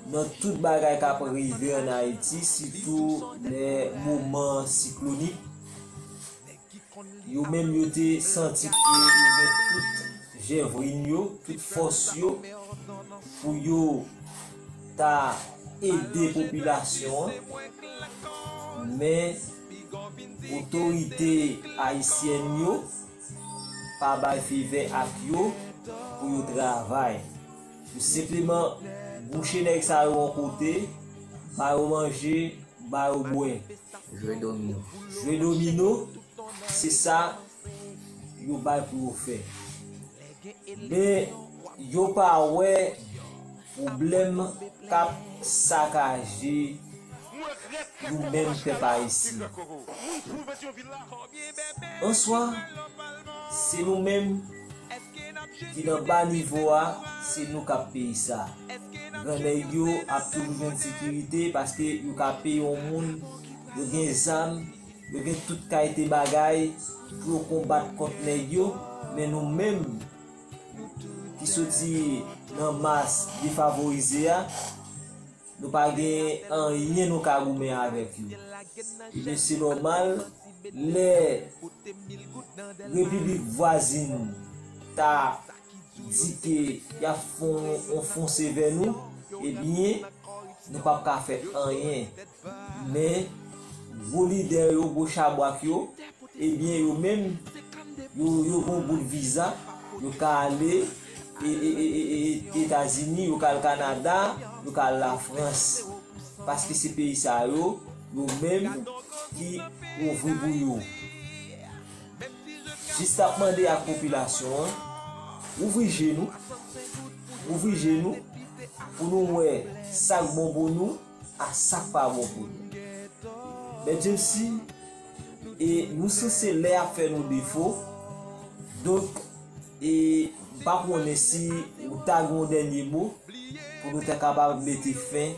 nan tout bagay k ap rive ann Ayiti, sitou lè moman siklonik, yo menm yo te santi ke yo gen tout jèvrin yo, tout fòs yo, pou yo ta ede popilasyon an, men otorite ayisyèn yo pa bay fevè ak yo pou yo travay. Yo senpleman bouche nèg sa yo yon kote, ba yo manje, ba yo bwè. Jwe domino. Jwe domino, se sa yo bay pou yo fè. Men yo pa wè pwoblèm k ap sakaje nou menm pèp ayisyen. Answa, se nou menm ki nan ba nivo a, se nou k ap peye sa. Gran nèg yo ap toujou jwenn sekirite paske yo ka peye yon moun, yo gen zam, yo gen tout kalite bagay pou yo konbat kont nèg yo, men nou menm ki soti nan mas defavorize a, nou pa gen anyen nou ka goumen avèk yo. Ebyen, se nòmal, lè repiblik vwazin ta di ke y ap fè yon, yon fonse vè nou, ebyen, nou p ap ka fè anyen. Men, gwo lidè yo, gwo chabrak yo, ebyen, yo menm, yo, yo gen yon bout viza, yo ka ale e, e, e, e, e, Etazini, yo ka al Kanada, yo ka al Lafrans. Paske se peyi sa yo, yo menm ki ouvri pou yo. Jis ap mande ak popilasyon an, ouvri je nou, ouvri je nou, pou nou wè sa k bon pou nou, a sa k pa bon pou nou. Mèt James, e nou sanse lè ap fè nou defo, donk, e m pa konnen si ou ta gen yon dènye mo pou nou ta kapab mete fen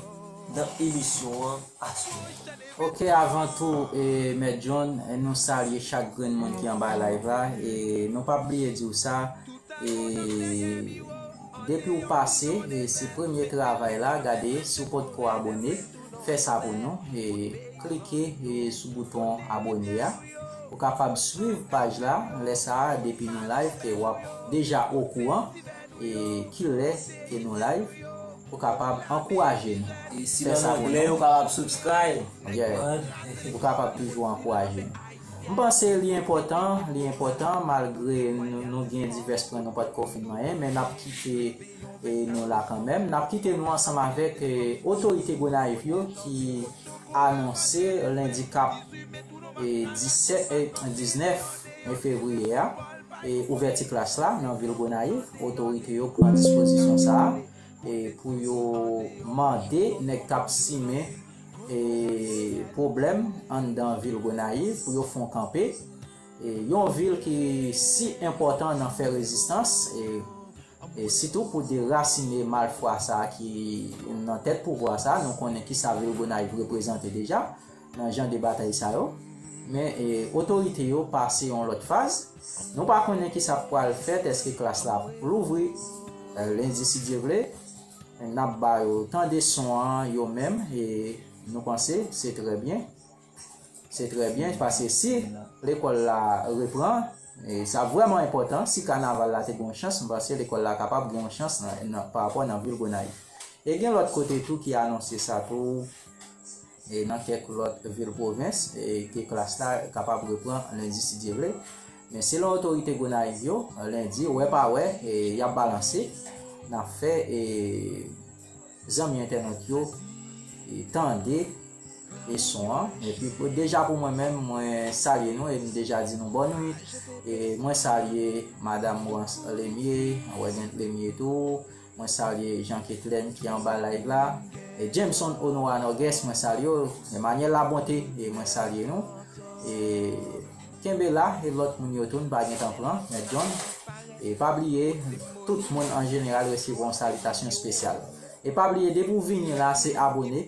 nan emisyon an aswè. Ok, avan tou, e, Mèt John, e, nou salye chak grenn moun ki anba live la, e nou p ap bliye di w sa, e depi w pase, e se premye travay la, gade, si w potko abòne, fè sa pou nou, e klike, e sou bouton abòne a. Ou kapab swiv paj la, lè sa a, depi nou live, ke w ap deja okouran, e kilè ke nou live, ou kapab ankouraje nou. E si fè l sa ann anglè, ou kapab subscribe. Yeah. Ou kapab toujou ankouraje nou. M panse li enpòtan, li enpòtan, malgre nou, nou gen divès pwen nou pa t ko fin manyen, men n ap kite, e, nou la kanmenm. N ap kite nou ansanm avèk, e, otorite Gonayiv yo ki anonse lendi k ap, e, disèt, e, diznèf fevriye a, e, ouvèti klas la nan vil Gonayiv. Otorite yo pran dispozisyon sa a, e, pou yo mande nèg k ap simen, e, pwoblèm anndan vil Gonayiv pou yo fè yon kanpe. E, yon vil ki si enpòtan nan fè rezistans, e, e sitou pou derasine malfwa sa a ki nan tèt pouvwa sa a. Nou konnen kisa vil Gonayiv reprezante deja nan jan de batay sa yo. Men, e, otorite yo pase yon lòt faz. Nou pa konnen kisa k pral fèt, èske klas la ap louvri, e, lendi si Dye vle. N ap ba yo tande son an yo menm, e nou panse se trè byen. Se trè byen, paske si lekòl la reprann, e sa vrèman enpòtan, si kanaval la te gen yon chans, m panse lekòl la kapab gen yon chans nan, nan, pa rapò nan vil Gonayiv. E gen lòt kote tou ki anonse sa tou, e nan kèk lòt vil pwovens, e ke klas la kapab reprann lendi si Dye vle. Men selon otorite Gonayiv yo, lendi, wè pa wè, e y ap balanse, n ap fè, e zanmi entènòt yo, e tande, e son an. Epi pou, deja pou mwen menm, mwen salye nou e m deja di nou bòn nwit. E mwen salye Madanm Rans Lemie, Wèdent Lemie tou. Mwen salye Jean Ketlen ki anba live la. E Jameson Honora Norges, mwen salye w. Emmanuel Labonté, e mwen salye nou. E kenbe la, e lòt moun yo tou, n pa gen tan pran, Mèt John. E pa bliye, tout moun an jeneral resevwa yon salitasyon espesyal. E pa bliye, depi w vini la, se abòne.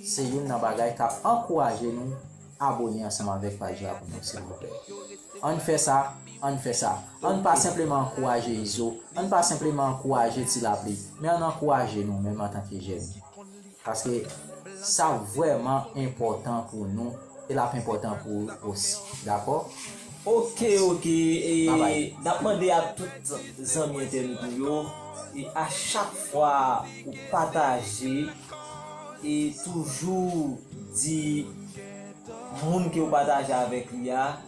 Se youn nan bagay k ap ankouraje nou abòne ansanm avèk paj la pou nou, silvouplè. Ann fè sa, ann fè sa. Ann pa senpleman ankouraje Izo, ann pa senpleman ankouraje Ti Lapli, men ann ankouraje nou menm antanke jèn. Paske sa vrèman enpòtan pou nou, e l ap enpòtan pou ou osi. Dakò? Ok, ok. E n ap mande a tout zanmi entènot nou yo, e a chak fwa ou pataje, e toujou di moun ke ou pataje avèk li a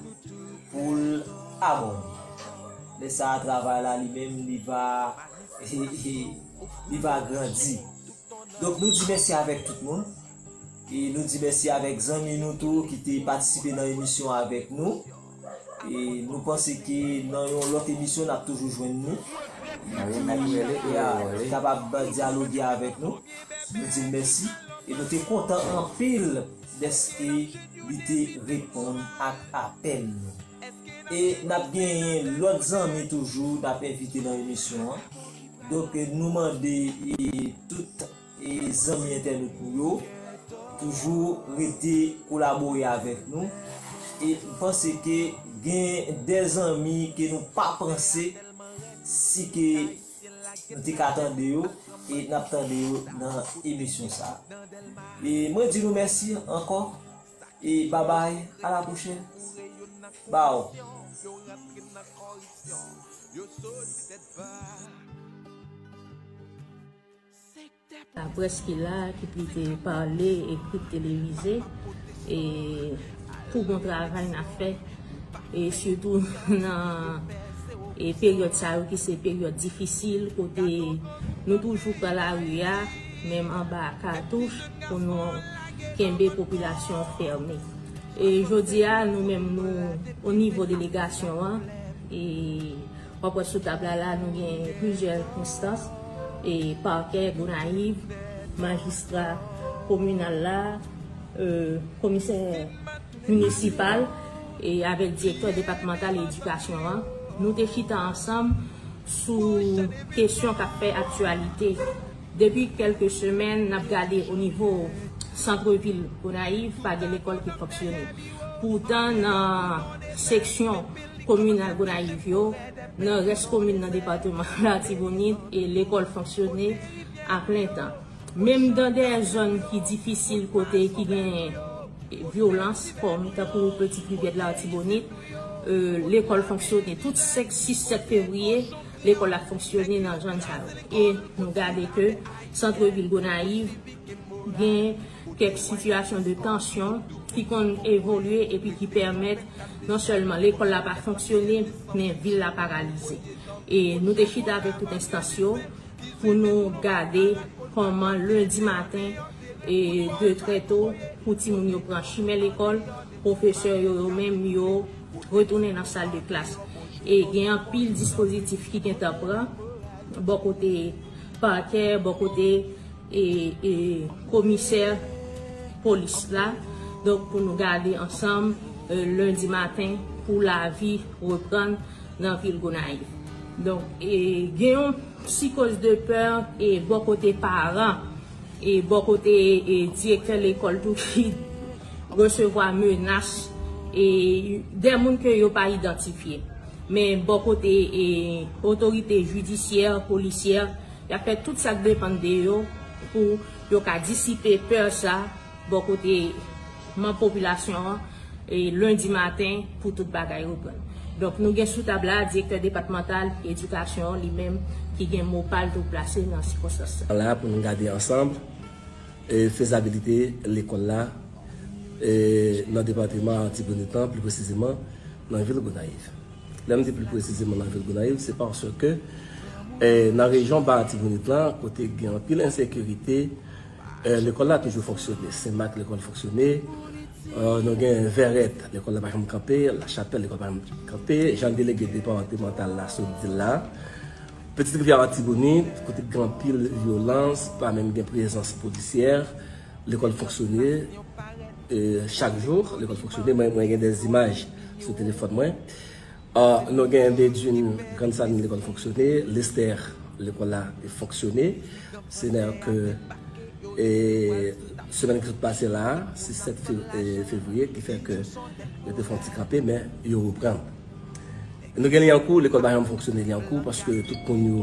pou l abòne. Lè sa a, travay la li menm, li va, li va grandi. Donk, nou di mèsi avèk tout moun. E nou di mèsi avèk zanmi nou tou ki te patisipe nan emisyon avèk nou. E nou panse ke nan yon lòt emisyon, n ap toujou jwenn nou. Ki, ya, ki kapab dyaloge avèk nou. Nou di l mèsi. E nou te kontan anpil dèske li te reponn ak apèl nou. E n ap genyen lòt zanmi toujou n ap envite nan emisyon an. Donk, nou mande, e, tout, e, zanmi entènot nou yo toujou rete kolabore avèk nou. E m panse ke gen de zanmi ke nou pa panse si ke nou te ka tande yo, e n ap tande yo nan emisyon sa a. E mwen di nou mèsi ankò, e babay, a la pwochèn. Baw. Laprès ki la, ki plite pale, ekri, televize, e tou bon travay n ap fè, e sitou nan, e peryòd sa yo ki se peryòd difisil, kote nou toujou pran lari a, menm anba katouch, pou nou kenbe popilasyon fèmen. E jodi a, nou menm, nou, o nivo delegasyon an, e w ap wè sou tab la, la, nou gen plizyè enstans, e pakè Gonayiv, majistra kominal la, e, komisè minisipal, e avèk direktè depatmantal edikasyon an. Nou te chita ansanm sou kesyon k ap fè aktyalite. Depi kèlke semèn, n ap gade o nivo santrevil Gonayiv, pa gen lekòl ki fonksyone. Poutan, nan seksyon kominal Gonayiv yo, nan rès komin nan depatman Latibonit, e lekòl fonksyone a plen tan. Menm nan de zòn ki difisil, kote ki gen vyolans, kòm tankou Petite Rivière de l'Artibonite, e, lekòl fonksyone. Tout senk, sis, sèt fevriye, lekòl ap fonksyone nan zòn sa yo. E nou gade ke santrevil Gonayiv gen kèk sitiyasyon de tansyon ki konn evolye epi ki pèmèt non sèlman lekòl la pa fonksyone, men vil la paralize. E nou te chita avèk tout enstans yo pou nou gade kòman lendi maten, e de trè to, pou timoun yo pran chimen lekòl, pwofesè yo, yo menm, yo retounen nan sal de klas. E gen anpil dispozitif ki gentan pran, bò kote pakè, bò kote, e, e komisè polis la. Donk, pou nou gade ansanm, e, lendi maten, pou lavi reprann nan vil Gonayiv. Donk, e, gen yon psikoz de pè, e, bò kote paran, e, bò kote, e, direktè lekòl tou ki resevwa menas, e, de moun ke yo pa idantifye. Men bò kote, e, otorite jidisyè, polisyè, y ap fè tout sa k depann de yo pou yo ka disipe pè sa bò kote manm popilasyon an, e, lendi maten pou tout bagay reprann. Donk, nou gen sou tab la direktè depatmantal edikasyon an, li menm ki gen mo pa l tou plase nan sikonstans sa. La pou nou gade ansanm, e, fezabilite lekòl la, e, nan depatman Latibonit lan, pli presizeman nan vil Gonayiv. Lè m di pli presizeman nan vil Gonayiv, se paske, e, nan rejyon Ba Latibonit lan, kote gen anpil ensekirite, e, lekòl la toujou fonksyone. Senmak, lekòl fonksyone. E, nou gen Vèrèt, lekòl la pa janm kanpe. Lachapèl, lekòl pa janm kanpe. Jan delege depatmantal la sot di l la. Petite Rivière Latibonit, kote gen anpil vyolans, pa menm gen prezans polisyè, lekòl fonksyone, e, chak jou, lekòl fonksyone. Mwen, mwen gen de zimaj sou telefòn mwen. A, nou gen Bedjine, Grann Salin, lekòl fonksyone, Lestè, lekòl la fonksyone. Se nè ke, e, semèn ki sot pase la, se sèt fe-, e, fevriye, ki fè ke yo te fè yon ti kanpe, men yo reprann. Nou gen Lyankou, lekòl pa janm fonksyone Lyankou, paske tout moun yo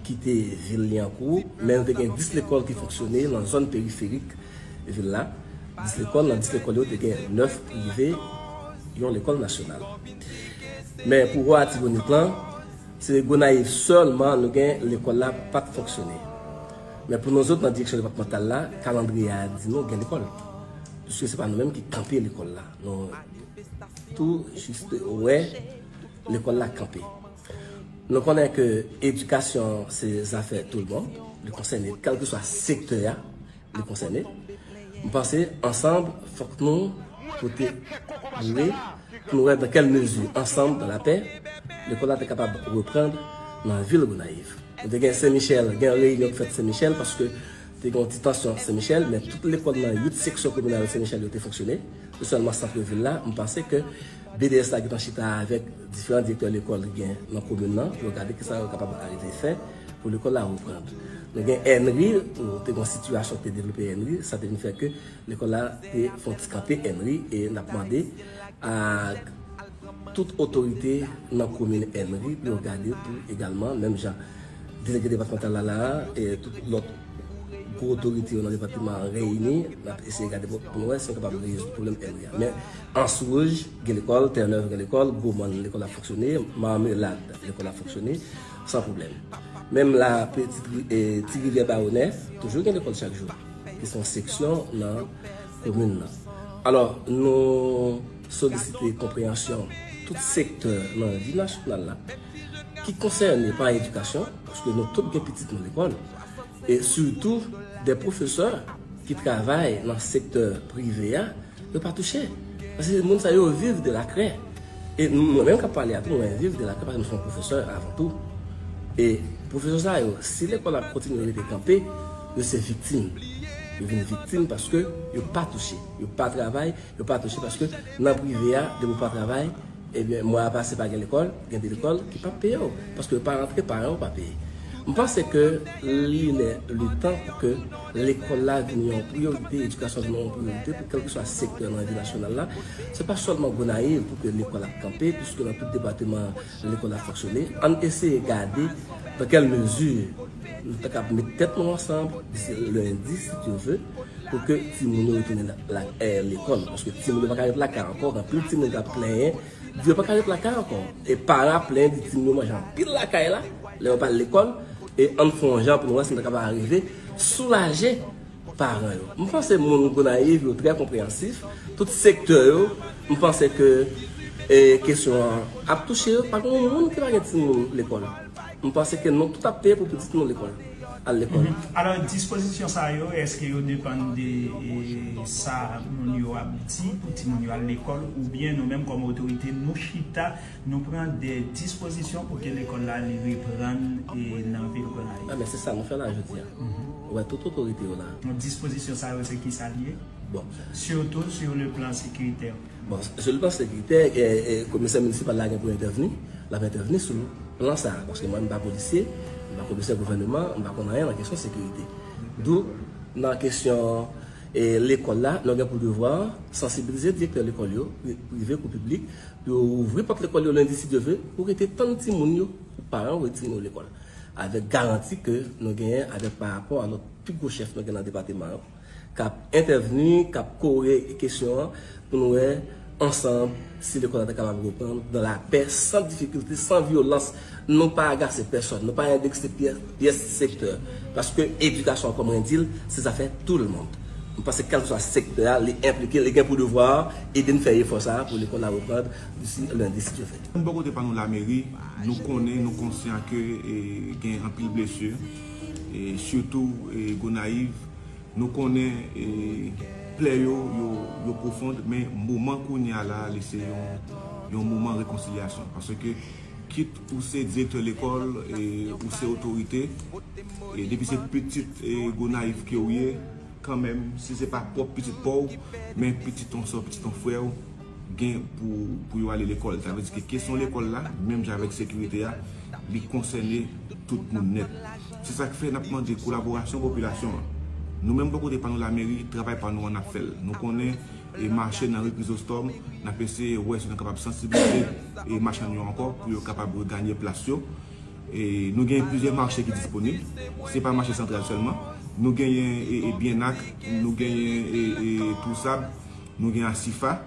kite vil Lyankou, men nou te gen dis lekòl ki fonksyone nan zòn periferik vil la. Dis lekòl, nan dis lekòl yo, te gen nèf prive, yon lekòl nasyonal. Men pou Wè Latibonit lan, se Gonayiv sèlman nou gen lekòl la pa t fonksyone. Men pou nou zòt nan direksyon depatmantal la, kalandriye a di nou gen lekòl. Piske se pa nou menm ki kanpe lekòl la. Nou tou jis wè lekòl la kanpe. Nou konnen ke edikasyon se zafè tout le monde, li konsène kèlkeswa sektè a, li konsène. M panse ansanm fòk nou pote vre pou nou wè dans quelle mesure ansanm dans la paix lekòl la te kapab reprann nan vil Gonayiv. Nou te gen Sen Michèl, gen reyinyon ki fèt Sen Michèl paske te gen yon ti tansyon Sen Michèl, men tout lekòl nan uit seksyon kominal Sen Michèl yo te fonksyone. Se sèlman sant vil la, m panse ke B D S la gentan chita avèk diferan direktè lekòl ki gen nan komin nan pou yo gade kisa yo kapab arive fè pou lekòl la reprann. Nou gen Ènri, nou te gen yon sitiyasyon ki te devlope Ènri, sa te vin fè ke lekòl la te fè yon ti kanpe Ènri e n ap mande a tout otorite nan komin Ènri pou yo gade tou egalman, menm jan delege depatmantal la la a, e tout lòt gwo otorite yo nan depatman an reyini, n ap eseye gade pou, pou nou wè si nou kapab rezoud pwoblèm Ènri a. Men Anse Rouge gen lekòl, Tènèv gen lekòl, Gwo Mòn lekòl ap fonksyone, Marmelad lekòl ap fonksyone, san pwoblèm. Menm la, Petit Ri-, e, Ti Rivyè Bawonè, toujou gen lekòl chak jou, ki se yon seksyon nan komin nan. Alò, nou solisite konpreyansyon tout sektè nan vi nasyonal la ki konsène pa edikasyon, paske nou tout gen pitit nou lekòl, e sitou de pwofesè ki travay nan sektè prive a, yo pa touche. Paske moun sa yo viv de la craie. E mwen menm k ap pale a tou, mwen viv de la craie paske m se yon pwofesè avan tou. E pwofesè sa yo, si lekòl la kontinye rete kanpe, yo se viktim. Yo vin viktim paske yo pa touche. Yo pa travay, yo pa touche paske nan prive a, depi w pa travay, ebyen, mwa a pase pa gen lekòl, gen de lekòl ki p ap peye w, paske yo pa rantre, paran yo pa peye. M panse ke li lè, li tan pou ke lekòl la vin yon priyorite, edikasyon vin yon priyorite pou kèlkeswa sektè nan vi nasyonal la. Se pa sèlman Gonayiv pou ke lekòl ap kanpe, piske nan tout depatman lekòl ap fonksyone. Ann eseye gade dans quelle mesure nou ta kab met tèt nou ansanm disi lendi, si Dye vle, pou ke timoun yo retounen la, la, eh, lekòl. Paske timoun yo pa ka ret lakay ankò. Gen anpil timoun k ap plenyen, di yo pa ka ret lakay ankò. E paran ap plenyen, di timoun yo manje anpil lakay la, lè yo pa al lekòl. E ann fè yon jan pou nou wè si nou ta kapab arive soulaje paran yo. M panse moun Gonayiv yo trè konpreyansif, tout sektè yo, m panse ke, e, kesyon an ap touche yo, pa gen yon moun ki pa gen timoun lekòl. M panse ke nou tout ap peye pou pitit nou lekòl, al lekòl. Mhm. Alò, dispozisyon sa yo, èske yo depann de, e, sa moun yo ap di pou timoun yo al lekòl, oubyen nou menm kòm otorite, nou chita, nou pran de dispozisyon pou ke lekòl la li reprann, e, nan vil Gonayiv? A, men se sa nou fè la jodi a. Mhm. Ou wè tout otorite yo la. Donk, dispozisyon sa yo, se ki sa l ye? Bon. Surtout sur le plan sécuritaire. Bon, sou le plan sécuritaire, e, e, komisè minisipal la gen pou entèvni, l ap entèvni sou plan sa a, paske mwen, m pa polisye, m pa komisè gouvèneman, m pa konn anyen nan kesyon sekirite. Dou, nan kesyon, e, lekòl la, nou gen pou devwa sansibilize direktè lekòl yo, pri-, prive kou piblik, pou yo ouvri pòt lekòl yo lendi, si Dye vle, pou rete tann timoun yo, pou paran yo voye timoun yo lekòl. Avèk garanti ke nou genyen avèk pa rapò a lòt pi gwo chèf nou gen nan depatman an, k ap entèvni, k ap kore kesyon an, pou nou wè ansanm si lekòl la ta kapab reprann dans la paix, san difikilte, san vyolans. Nou pa agase pèsòn, nou pa endekse pyès, pyès sektè. Paske edikasyon an, kòm mwen di l, se zafè tout le monde. M panse kèlkeswa sektè a, li enplike, li gen pou devwa ede n fè efò sa a pou lekòl la reprann disi lendi, si Dye vle. Bò kote pa nou, lameri, nou konnen, nou konsyan ke, e, gen anpil blesi, e, sitou, e, Gonayiv. Nou konnen, e, plè yo, yo, yo pwofon, men moman kounye a la, li se yon, yon moman rekonsilyasyon. Paske kit ou se direktè lekòl, e, ou se otorite, e depi se pitit, e, Gonayiv ke w ye, kanmenm, si se pa pwòp pitit pa w, men pitit yon sè w, pitit yon frè w, gen pou, pou yo ale lekòl. Sa vle di ke kesyon lekòl la, menm jan avèk sekirite a, li konsène tout moun nèt. Se sa k fè n ap mande kolaborasyon popilasyon an. Nou menm, bò kote pa nou, lameri, travay pa nou an, n ap fè l. Nou konnen, e, mache nan ri Krizostòm, n ap eseye wè si nou kapab sansibilize, e, machann yo ankò pou yo kapab reganye plas yo. E nou gen plizyè mache ki disponib. Se pa mache santral sèlman. Nou genyen, e, e, Byenak, nou genyen, e, e, Tousab, nou gen Asifa.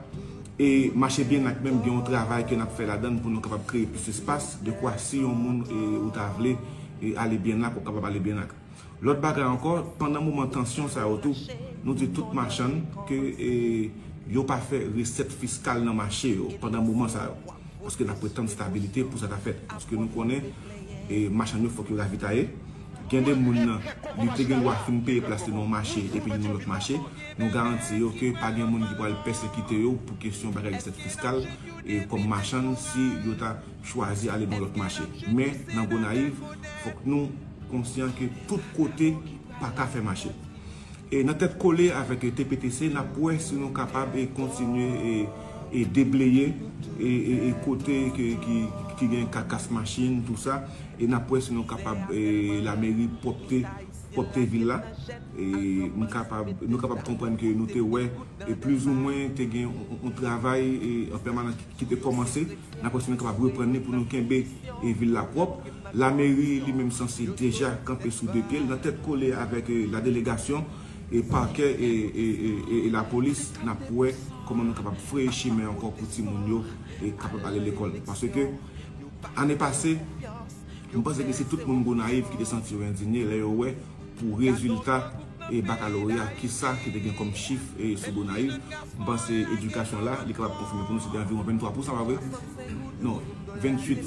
E mache Byenak menm gen yon travay ke n ap fè ladan l pou nou kapab kreye plis espas, dekwa si yon moun e, ou ta vle e, ale Byenak, ou kapab ale Byenak. Lòt bagay ankò, pandan moman tansyon sa yo tou, nou di tout machann ke e, yo pa fè resèt fiskal nan mache yo pandan moman sa yo. Paske n ap ret tann stabilite pou sa ta fèt. Paske nou konnen e, machann yo fòk yo ravitaye. Gen de moun nan, li te gen dwa fin peye plas li nan yon mache epi li nan lòt mache. Nou garanti yo ke pa gen moun ki pral pèsekite yo pou kesyon bagay resèt fiskal e kòm machann si yo ta chwazi ale nan lòt mache. Men nan Gonayiv, fòk nou konsyan ke tout kote pa ka fè mache. E nan tèt kole avèk T P T C, n ap wè si nou kapab e kontinye e, e debleye e, e, e kote ke, ki, ki gen kakas machin, tou sa. E n ap wè si nou kapab e, lameri pwòpte, pwòpte vil la. E nou kapab, nou kapab konprann ke nou te wè e plizoumwen te gen yon, yon travay e, an pèmanans ki, ki te kòmanse. N ap wè si nou kapab reprann li pou nou kenbe e, vil la pwòp. Lameri li menm sanse deja kanpe sou de pye l nan tèt kole avèk e, ladelegasyon e pakè e, e, e, e, e lapolis. N ap wè kòman nou kapab freye chimen ankò pou timoun yo e kapab ale lekòl. Paske ane pase, m panse ke se tout moun Gonayiv ki te santi yo endinye lè yo wè pou rezilta e bakaloreya, kisa ki te gen kòm chif e sou Gonayiv. M panse edikasyon la, li kapab konfime pou nou, se te anviwon venntwa pousan, pa vre? Non, venntuit.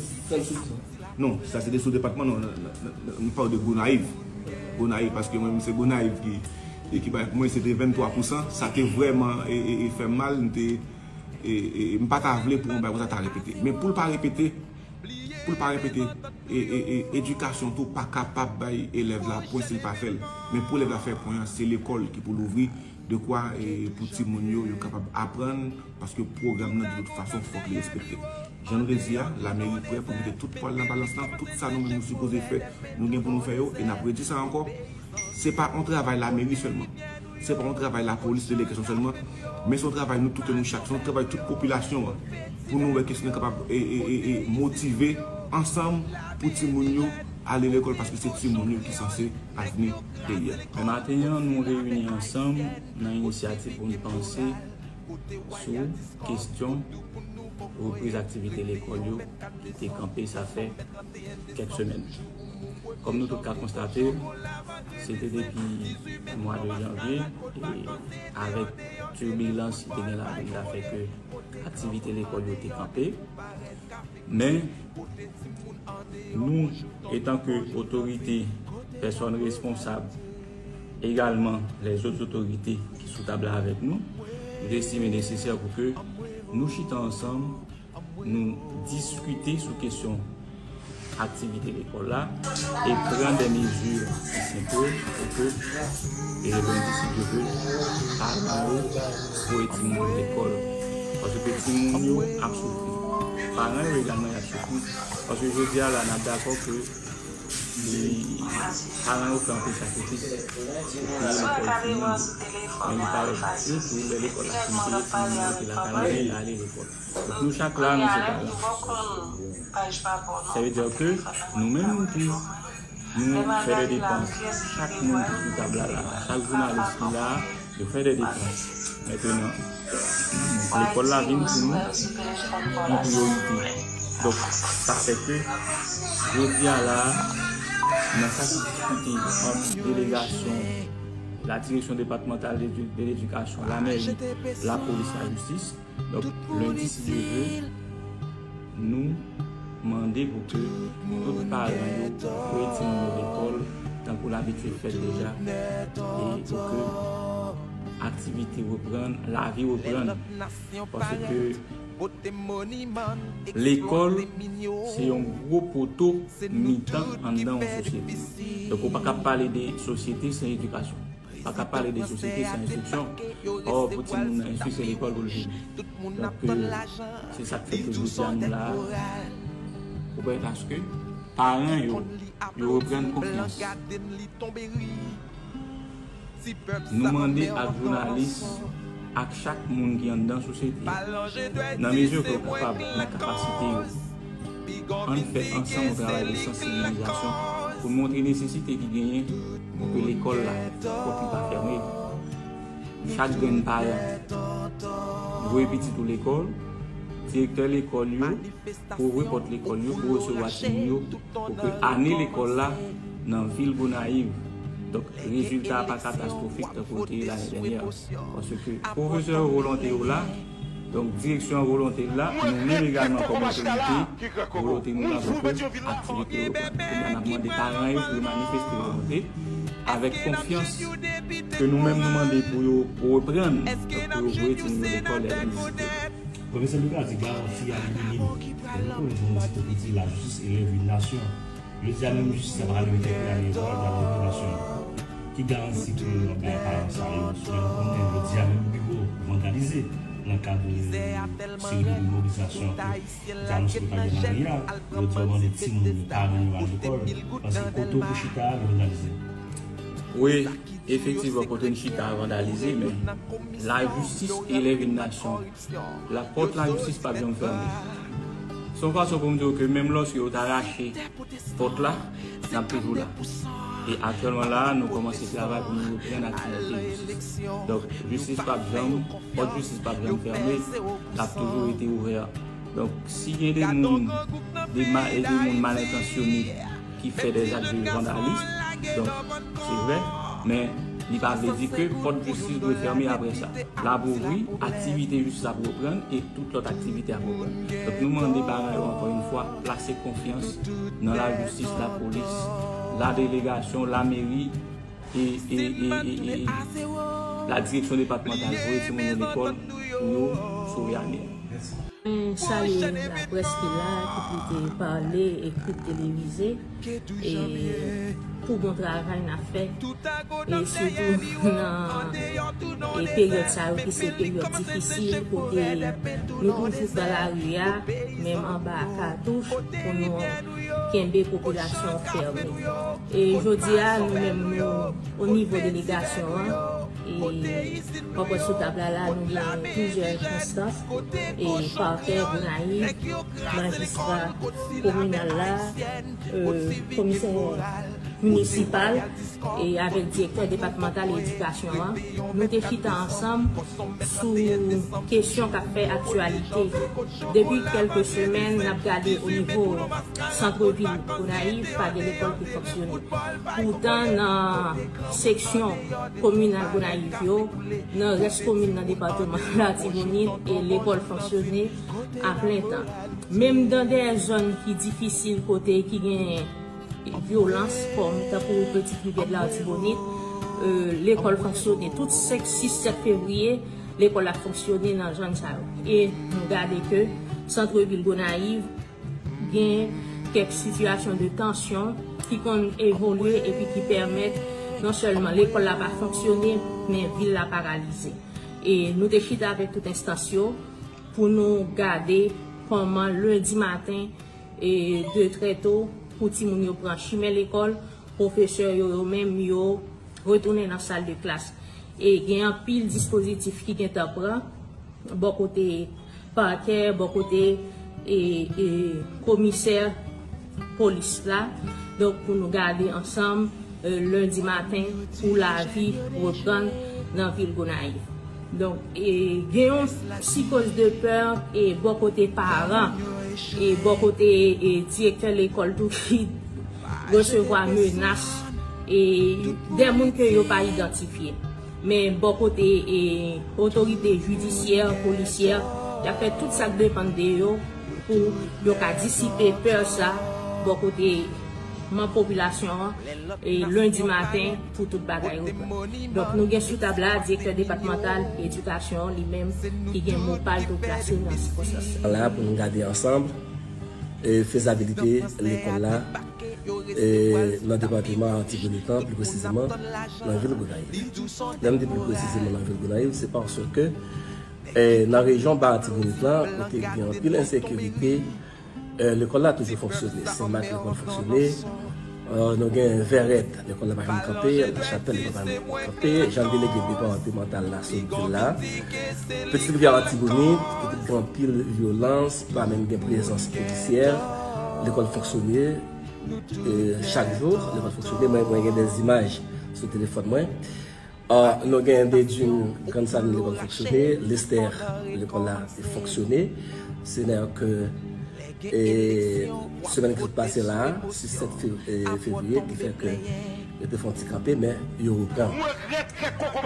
Non, sa se te sou depatman, non, n, n, n, n pale de Gonayiv. Gonayiv, paske mwen menm se Gonayiv ki, e ki bay pou mwen, se te venntwa pousan. Sa te vrèman e, e, e fè m mal, m te, e, e, m pa ta vle pou yon bagay konsa ta repete. Men pou l pa repete, pou l pa repete, e, e, e, edikasyon tou pa kapab bay elèv la pwen si l pa fè l. Men pou elèv la fè pwen an, se lekòl ki pou louvri dekwa e, pou timoun yo, yo kapab aprann, paske pwogram nan, de tout fason, fòk li respekte. Jan n redi a, lameri prè pou mete tout pwa l nan balans lan, tout sa nou menm nou sipoze fè, nou gen pou nou fè yo, e n ap redi sa ankò. Se pa yon travay lameri sèlman. Se pa yon travay lapolis, delegasyon sèlman, men se yon travay nou tout e nou chak, se yon travay tout popilasyon an, pou nou wè kèske nou kapab e, e, e, e motive ansanm pou timoun yo ale lekòl, paske se timoun yo ki sanse avni peyi a. Maten an, nou reyini ansanm nan inisyativ pou n panse sou kestyon repriz aktivite lekòl yo ki te kanpe sa fè kèk semèn. Kòm nou tout ka konstate, se te depi mwa de janvye, e avèk tibilans ki te gen ladan l, sa fè ke aktivite lekòl yo te kanpe. Men, nou, etanke otorite, pèsòn responsab, egalman lèzòt otorite ki sou tab la avèk nou, nou te estime nesesè pou ke nou chita ansanm, nou diskite sou kesyon aktivite lekòl la e pran de mezi ki senpl pou ke, e lendi, si Dye vle, paran yo voye timoun yo lekòl. Paske timoun yo ap soufri. Paran yo egalman y ap soufri. Paske jodi a la, n ap dakò ke e paran yo fè anpil sakrifis pou peye lekòl timoun yo. Men li parèt di tou, lè lekòl la fin peye, timoun yo rete lakay yo, y ale lekòl. Donk, nou chak la, nou se paran. Sa vle di ke nou menm, nou tou, nou fè de depans. Chak moun ki sou tab la, la, chak jounalis ki la, yo fè de depans. Mentenan, lekòl la vin pou nou yon priyorite. Donk, sa fè ke, jodi a la, nan sa ki diskite ant delegasyon, la direksyon depatmantal de, de ledikasyon, lameri, lapolis, lajistis, donk, lendi, si Dye vle, nou mande pou ke tout paran yo voye timoun yo lekòl, tankou l abitye fèt deja, e pou ke aktivite reprann, lavi reprann. Paske lekòl, se yon gwo poto mitan anndan yon sosyete. Donk, ou pa ka pale de sosyete san edikasyon. Pa ka pale de sosyete san enstriksyon. Ò, pou timoun nan enstwi, se lekòl pou l vini. Donk, e, se sa k fè ke jodi a nou la a. Ou wè, paske paran yo, yo reprann konfyans. Nou mande ak jounalis, ak chak moun ki anndan sosyete a, nan mezi ke yo kapab, nan kapasite yo, ann fè ansanm yon travay de sansibilizasyon pou n montre nesesite ki genyen pou ke lekòl la, fòk li pa fèmen. Chak grenn paran, voye pitit ou lekòl, direktè lekòl yo pou ouvri pòt lekòl yo, pou resevwa timoun yo, pou ke ane lekòl la nan vil Gonayiv. Donk, rezilta a pa katastwofik tankou l te ye lane dènyè. Paske pwofesè yo volonte yo la, donk direksyon an volonte l la, nou menm egalman kòm otorite, volonte nou la pou ke aktivite yo reprann. Kounye a n ap mande paran yo pou yo manifeste volonte avèk konfyans ke nou menm nou mande pou yo reprann, pou yo voye timoun yo lekòl lè nesesite. Pwofesè Lucas di garanti a li minim. Lè nou konnen, jan nou di tou piti, la justice élève une nation. Jodi a menm jistis la pa ka leve tèt li ale vwa, li ale leve nasyon an. Ki garanti pou yo bay paran sa yo? Sou lè nou konnen jodi a menm biwo vandalize nan kad seri de mobilizasyon pou te anonse yo pa gen lari a, jodi a w mande timoun yo, paran yo al lekòl, paske kote w pou chita a vandalize. Wi, efektivman, kote n chita a vandalize, men lajistis elève nasyon. La pòt lajistis p ap janm fèmen. Se yon fason pou m di w ke menm lòske yo ta rache pòt la, n ap toujou la. E aktyèlman la a, nou kòmanse travay pou nou reprann aktivite jistis. Donk, jistis p ap janm, pòt jistis p ap janm fèmen, l ap toujou rete ouvè. Donk, si gen de moun, de ma-, de moun mal entansyone ki fè de zak de vandalis, donk, se vre, men li pa vle di ke pòt jistis dwe fèmen apre sa. L ap ouvri, aktivite jistis ap reprann e tout lòt aktivite ap reprann. Donk, nou mande paran yo, ankò yon fwa, plase konfyans nan lajistis, lapolis, la delegasyon, lameri e, e, e, e, e, e la direksyon depatmantal voye timoun yo lekòl pou yo sove ane a. Mèsi. Mwen salye laprès ki la, ki pou te pale, ekri, televize, e pou bon travay n ap fè. E sitou nan, e peryòd sa yo ki se peryòd difisil, kote nou toujou pran lari a, menm anba katouch, pou nou kenbe popilasyon fèmen. E jodi a, nou menm, nou, o nivo delegasyon an, e w ap wè sou tab la, la, nou gen plizyè enstans, e pakè Gonayiv, majistra kominal la, e komisè minisipal, e avèk direktè depatmantal edikasyon an, nou te chita ansanm sou kesyon k ap fè aktyalite. Depi kèlke semèn, n ap gade o nivo sant vil Gonayiv, pa gen lekòl ki fonksyone. Poutan, nan seksyon kominal Gonayiv yo, nan rès komin nan depatman Latibonit, e lekòl fonksyone a plen tan. Menm nan de zòn ki difisil, kote ki gen vyolans, kòm tankou Petite Rivière de l'Artibonite, e, lekòl fonksyone. Tout senk, sis, sèt fevriye, lekòl ap fonksyone nan zòn sa yo. E nou gade ke sant vil Gonayiv gen kèk sitiyasyon de tansyon ki konn evolye epi ki pèmèt non sèlman lekòl la pa fonksyone, men vil la paralize. E nou te chita avèk tout enstans yo pou nou gade kòman lendi maten, e de trè to, pou timoun yo pran chimen lekòl, pwofesè yo, yo menm, yo retounen nan sal de klas. E gen anpil dispozitif ki gentan pran, bò kote pakè, bò kote, e, e, komisè polis la. Donk, pou nou gade ansanm, e, lendi maten, pou lavi reprann nan vil Gonayiv. Donk, e, gen yon psikoz de pè, e, bò kote paran, e, bò kote, e, direktè lekòl tou ki resevwa menas, e, de moun ke yo pa idantifye. Men bò kote, e, otorite jidisyè, polisyè, y ap fè tout sa k depann de yo pou yo ka disipe pè sa bò kote manm popilasyon an, e, lendi maten pou tout bagay reprann. Donk, nou gen sou tab la direktè depatmantal edikasyon an li menm ki gen mo pa l tou plase nan sikonstans sa. La pou nou gade ansanm, e, fezabilite lekòl la, e, nan depatman Latibonit lan, pli presizeman nan vil Gonayiv. Lè m di pli presizeman nan vil Gonayiv, se paske, e, nan rejyon Ba Latibonit lan, kote gen anpil ensekirite, e, lekòl la toujou fonksyone. Senmak lekòl fonksyone. E, nou gen Vèrèt, lekòl la pa janm kanpe, Lachapèl, lekòl pa janm kanpe. Jan delege depatmantal la sot di l la. Petite Rivière Latibonit, kote gen anpil vyolans, pa menm gen prezans polisyè, lekòl fonksyone, e, chak jou, lekòl fonksyone. Mwen, mwen gen de zimaj sou telefòn mwen. Ah, nou gen Dedjim Kansan lekòl fonksyone, Lestè lekòl la fonksyone. Se nèk e semèn ki sot pase la, sis sèt fev- e, fevriye, ki fè ke yo te fè yon ti kanpe, men yo reprann.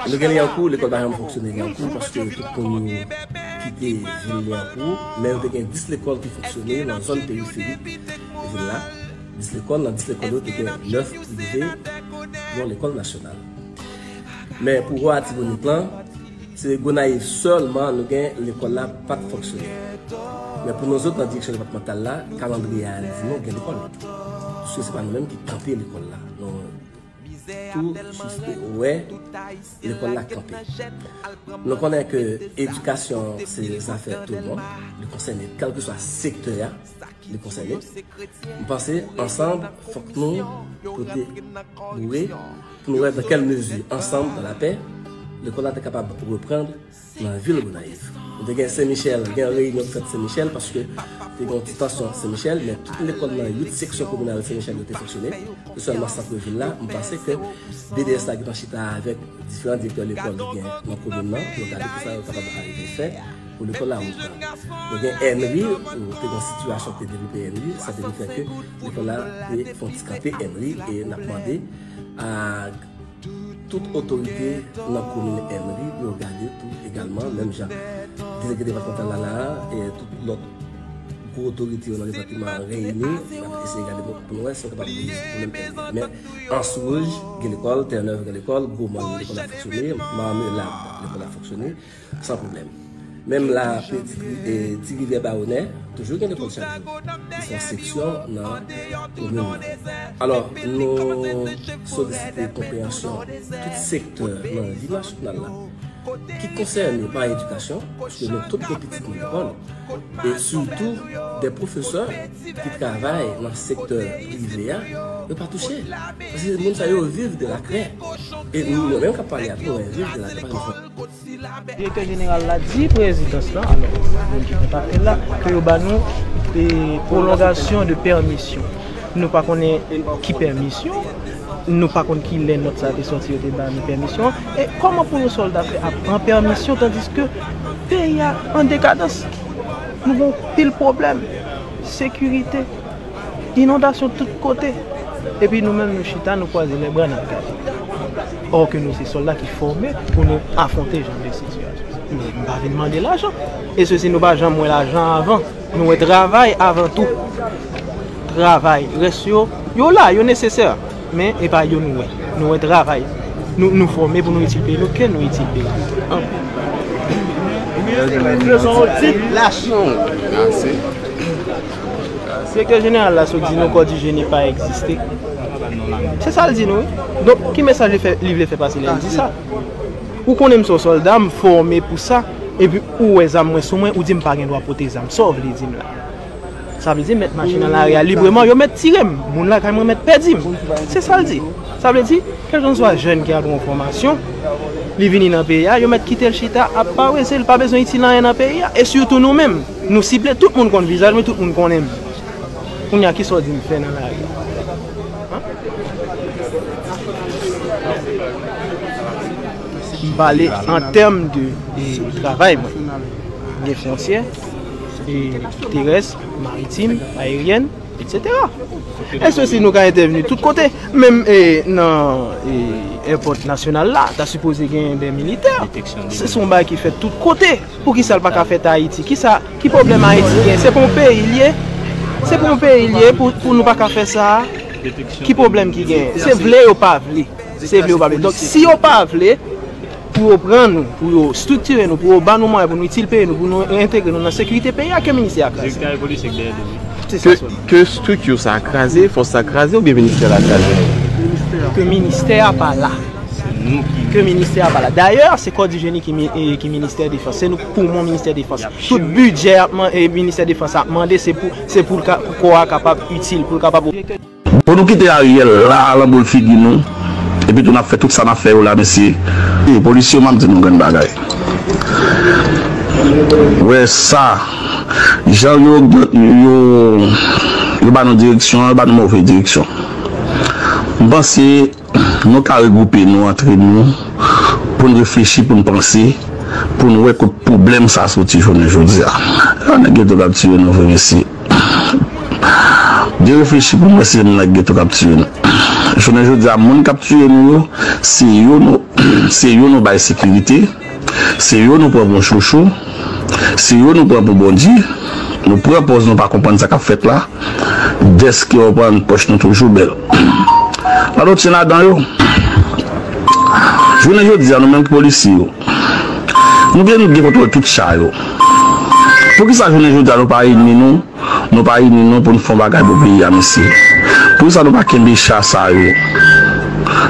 Nou gen Lyankou, lekòl pa janm fonksyone Lyankou, paske tout moun yo kite vil Lyankou, men yo te gen dis lekòl ki fonksyone nan zòn periferik vil la. Dis lekòl, nan dis lekòl yo, te gen nèf prive, yon lekòl nasyonal. Men pou Wè Atibonit lan, se Gonayiv sèlman nou gen lekòl la pa t fonksyone. Men pou nou zòt nan direksyon depatmantal la, kalandriye a di nou gen lekòl. Paske se pa nou menm ki kanpe lekòl la. Nou tou jis wè lekòl la kanpe. Nou konnen ke edikasyon se zafè tout moun, li konsène kèlkeswa sektè a, li konsène. M panse ansanm fòk nou pote boure pou nou wè dans quelle mesure ansanm dans la paix lekòl la te kapab reprann nan vil Gonayiv. Nou te gen Sen Michèl, gen yon reyinyon ki fèt Sen Michèl paske te gen yon ti tansyon Sen Michèl, men tout lekòl nan uit seksyon kominal Sen Michèl yo te fonksyone. Se sèlman sant vil la, m panse ke B D S la gentan chita avèk diferan direktè lekòl ki gen nan komin nan pou yo gade kisa yo kapab arive fè pou lekòl la reprann. Nou gen Ènri, te gen yon sitiyasyon ki te devlope Ènri, sa te vin fè ke lekòl la te fè yon ti kanpe Ènri, e n ap mande a tout otorite nan komin Ènri pou yo gade tou egalman, menm jan delege depatmantal la la, e tout lòt gwo otorite yo nan depatman an reyini, n ap eseye gade pou, pou nou wè si nou kapab rezoud pwoblèm Ènri. Men Anse Rouge gen lekòl, Tè Nèv gen lekòl, Gwo Mòn lekòl ap fonksyone, Marmelad lekòl ap fonksyone, san pwoblèm. Menm la, Peti, e, Ti Rivyè Bawonè, toujou gen lekòl chak jou. Li se yon seksyon nan komin nan. Alò, nou solisite konpreyansyon tout sektè nan vi nasyonal la ki konsène pa edikasyon, paske nou tout gen pitit nan lekòl, e sitou de pwofesè ki travay nan sektè prive a, yo pa touche. Paske moun sa yo viv de la krè. E nou, nou menm k ap pale a, nou viv de la krè. Direktè jeneral la di prezidans lan, alò, moun ki kontakte l la, ke yo ba nou, e, pwolongasyon de pèmisyon. Nou pa konnen ki pèmisyon, nou pa konn ki lè nòt sa te soti, yo te ba nou pèmisyon. E kòman pou yon sòlda fè ap pran pèmisyon, tandiske peyi a an dekadans? Nou gon pil pwoblèm. Sekirite, inondasyon tout kote. Epi nou menm, nou chita, nou kwaze lèbra, n ap gade. Or ke nou se sòlda ki fòme pou nou afwonte jan de sitiyasyon. Men m pa vin mande lajan. E sesi, nou pa janm wè lajan avan. Nou wè travay avan tou. Travay. Rès yo, yo la, yo nesesè. Men e pa yo nou wè. Nou wè travay. Nou, nou fòme pou nou itil peyi nou, ke nou itil peyi nou. Direktè jeneral la sot di nou corps d'hygiène pa egziste. Se sa l di nou, wi. Donk, ki mesaj li fè, li vle fè pase lè l di sa? Ou konnen m se yon sòlda, m fòme pou sa, epi ou wè zam mwen sou mwen, ou di m pa gen dwa pote zam. Sa w vle di m la? Sa vle di m met machin nan lari a libreman, yo met tire m. Moun lakay mwen met pèdi m. Se sa l di. Sa vle di, kèlkanswa jèn ki al pran yon fòmasyon, li vini nan peyi a, yo met kite l chita ap parese, li pa bezwen itil anyen nan peyi a. E sitou nou menm, nou sible, tout moun konn vizaj mwen, tout moun konnen m. Kounye a, kisa w di m fè nan lari a? M pale an tèm de, de travay mwen. Gen fwontyè, e terès, maritim, ayeryèn, etsetera. E sesi nou ka entèvni tout kote. Menm, e, nan, e, èpòt nasyonal la, ta sipoze gen de militè. Se, se yon bagay ki fèt tout kote. Poukisa l pa ka fèt Ayiti? Kisa, ki pwoblèm Ayiti gen? Se pa yon peyi l ye? Se pa yon peyi l ye pou, pou nou pa ka fè sa? Ki pwoblèm ki gen? Se vle yo pa vle. Se vle yo pa vle. Donk, si yo pa vle pou yo pran nou, pou yo estriktire nou, pou yo ba nou mwayen pou nou itil peyi nou, pou nou entegre nou nan sekirite peyi a, ke ministè a kraze. Se sa sèlman. Ke estrikti sa a kraze, fòs sa a kraze, oubyen ministè la kraze? Ke ministè a pa la. Ke ministè a pa la. Dayè, se kò dijeni ki, mi- e, ki ministè defans. Se nou poumon ministè defans. Tout bidjè ap man- e, ministè defans ap mande, se pou, se pou l ka- pou kò a kapab itil, pou l kapab. Pou nou kite Ariel la, al anboul figi nou, epi tou n ap fè tout sa n ap fè yo la, mesye. E, polis yo, m ap di nou grenn bagay. Wè sa, jan yo, yo, yo ba nou direksyon, yo ba nou move direksyon. M panse nou ka regwoupe nou antre nou pou n reflechi, pou n panse, pou n wè kot pwoblèm sa a soti jounen jodi a. A, nèg geto k ap tiye nou vre, mesye. Byen reflechi pou n wè si se nèg geto k ap tiye nou. Jounen jodi a, moun k ap tiye nou yo, se yo nou, se yo nou bay sekirite, se yo nou pran pou chouchou, se yo nou pran pou Bondye, nou pran pòz nou pa konprann sa k ap fèt la, dèske w pran pòch nou toujou bèl. Lòt chen ladan yo. Jounen jodi a, nou menm ki polisye yo, nou gen, nou gen kontwòl tout cha yo. Poukisa jounen jodi a nou pa ini nou, nou pa ini nou pou n fè yon bagay pou peyi a, mesye? Poukisa nou pa kenbe cha sa yo?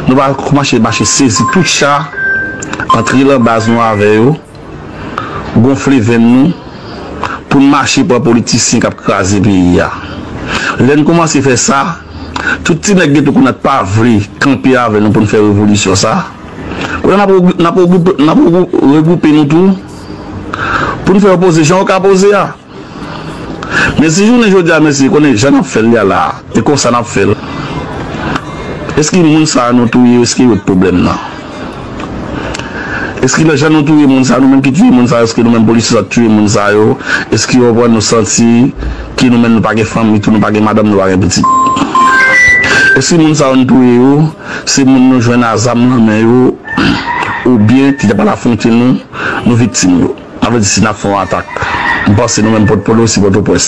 Nou pa kòmanse mache sezi tout cha, antre nan baz nou avè yo, gonfle venn nou, pou n mache pran politisyen k ap kraze peyi a. Lè n kòmanse fè sa, tout ti nèg geto kounye a t pa vle kanpe avè nou pou n fè revolisyon sa. Kounye a n ap regou-, n ap regou-, n ap regou-, regwoupe nou tou pou n fè yo poze jan yo ka poze a. Men si jounen jodi a, mesye, konnen jan n ap fè l la, e konsa n ap fè l. Èske moun sa a nou touye yo, èske yo t pwoblèm nan? Èske nan jan nou touye moun sa a, nou menm ki touye moun sa a, èske nou menm polisye sa t touye moun sa yo? Èske yo pran nou santi ke nou menm nou pa gen fanmi tou, nou pa gen madanm, nou pa gen pitit? Èske moun sa yo nou touye yo, se moun nou jwenn a zam nan men yo, oubyen ki t ap al afwonte nou, nou viktim yo? Sa vle di si n ap fè yon atak, m panse nou menm Pòtpòl osi, Pòtoprens,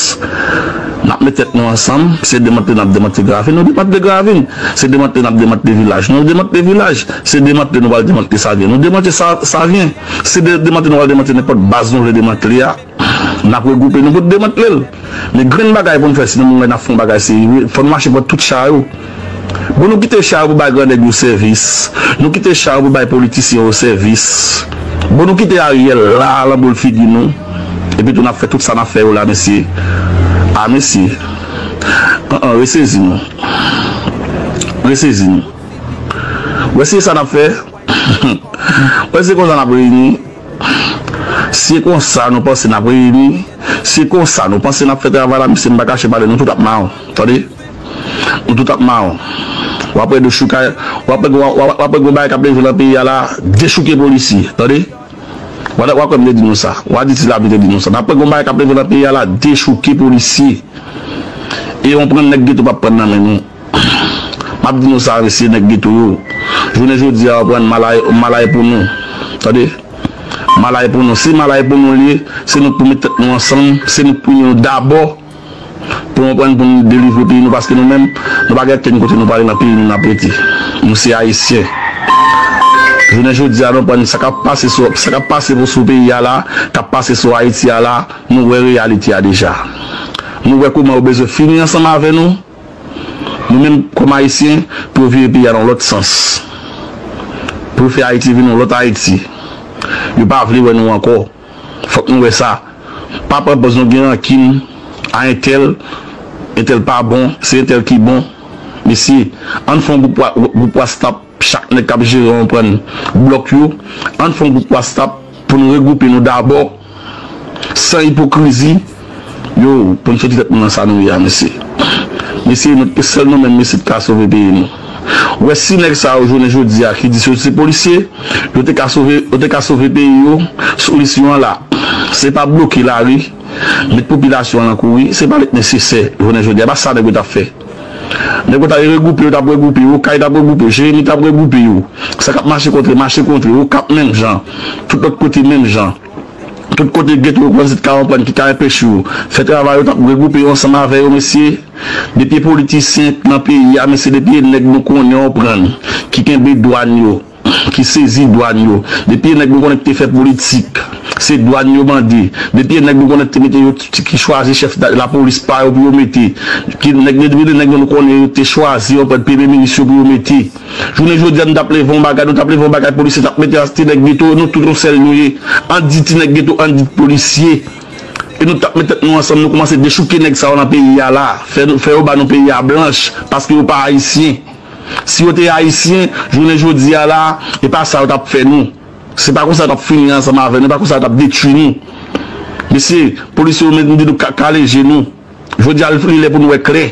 n ap met tèt nou ansanm, se demantle n ap demantle Gravin, nou demantle Gravin, se demantle n ap demantle vilaj, nou demantle vilaj, se demantle nou pral demantle Savyen, nou demantle Sa-, Savyen, se de-, demantle nou pral demantle nenpòt baz nou vle demantle a, n ap regwoupe nou pou n demantle l. Men grenn bagay pou n fè, si nou menm n ap fè yon bagay serye, fò n mache pran tout cha yo. Bon, nou kite cha yo pou bay gran nèg yo sèvis. Nou kite cha yo pou bay politisyen yo sèvis. Bon, nou kite Ariel la, lan boul figi nou. Epi tou n ap fè tout sa n ap fè yo la, mesye. A, mesye. An, an, resezi nou. Resezi nou. Wè se sa n ap fè. Wè se konsa n ap reyini. Si e konsa nou panse n ap reyini, si e konsa nou panse n ap fè travay la, mesye, m pa kache pale, nou tout ap mawon. Tande? Nou tout ap mawon. W ap wè dechoukay, w ap wè, w ap, w ap wè gon bagay k ap leve nan peyi a la, dechouke polisye. Tande? W a, w a kwè m te di nou sa. W a di ti lapli te di nou sa. N ap wè gon bagay k ap leve nan peyi a la, dechouke polisye. E yon prann nèg geto p ap prann nan men nou. M ap di nou sa, mesye nèg geto yo. Jounen jodi a, w prann malay, malay pou nou. Tande? Malay pou nou. Si malay pou nou li ye, se nou k pou met tèt nou ansanm, se nou k pou ini nou dabò. Pou nou prann pou nou delivre peyi nou, paske nou menm, nou pa gen kenn kote nou prale nan peyi nou n ap rete. Nou se Ayisyen. Jounen jodi a, nou prann sa k ap pase sou, sa k ap pase pou sou peyi a la, k ap pase sou Ayiti a la, nou wè reyalite a deja. Nou wè kòman yo bezwen fini ansanm avè nou. Nou menm kòm Ayisyen, pou yo vire peyi a nan lòt sans. Pou yo fè Ayiti vin yon lòt Ayiti. Yo pa vle wè nou ankò. Fòk nou wè sa. Pa pran pòz nou gen rankin a entèl, entèl pa bon, se entèl ki bon. Mesye, ann fè yon gwoup wa-, gwoup WhatsApp, chak nèg k ap jere yon prann blòk yo, ann fè yon gwoup WhatsApp pou nou regwoupe nou dabò, san ipokrizi, yo, pou n soti tèt nou nan sa nou ye a, mesye. Mesye, nou, sèl nou menm, mesye, ki ka sove peyi nou. Ou wè, si nèg sa yo, jounen jodi a, ki di yo se polisye, yo te ka sove, yo te ka sove peyi yo, solisyon an la. Se pa bloke lari, met popilasyon an kouri, se pa li k nesesè, jounen jodi a, e pa sa nèg yo t ap fè. Nèg yo t ap regwoupe, yo t ap regwoupe, Okay t ap regwoupe, Jeremi t ap regwoupe yo. Sa k ap mache kontre, mache kontre, Okap menm jan, tout lòt kote menm jan. Tout kote geto yo konn se t ka yon prann ki ka enpeche yo fè travay yo, t ap regwoupe yo ansanm avè yo, mesye. Depi politisyen nan peyi a, mesye, depi nèg nou konnen yon prann ki kenbe dwàn yo, ki sezi dwàn yo, depi nèg nou konnen ki te fè politik, se dwàn yo mande, depi nèg nou konnen ki te mete yo, ki chwazi chèf da-, lapolis pa yo pou yo mete, ki nèg, depi nèg nou konnen yo te chwazi yon prann premye minis yo pou yo mete. Jounen jodi a, nou t ap leve yon bagay, nou t ap leve yon bagay, polisye t ap mete a ti nèg geto, nou tout yon sèl nou ye. Ann di ti nèg geto, ann di polisye. E nou t ap met tèt nou ansanm, nou kòmanse dechouke nèg sa yo nan peyi a la. Fè, fè yo ba nou peyi a blanch, paske yo pa ayisyen. Si yo te ayisyen, jounen jodi a la, e pa sa yo t ap fè nou. Se pa konsa yo t ap fini ansanm avè nou, e pa konsa yo t ap detwi nou. Mesye, polisye yo menm di nou ka-, kale je nou. Jodi a, li lè pou nou wè klè.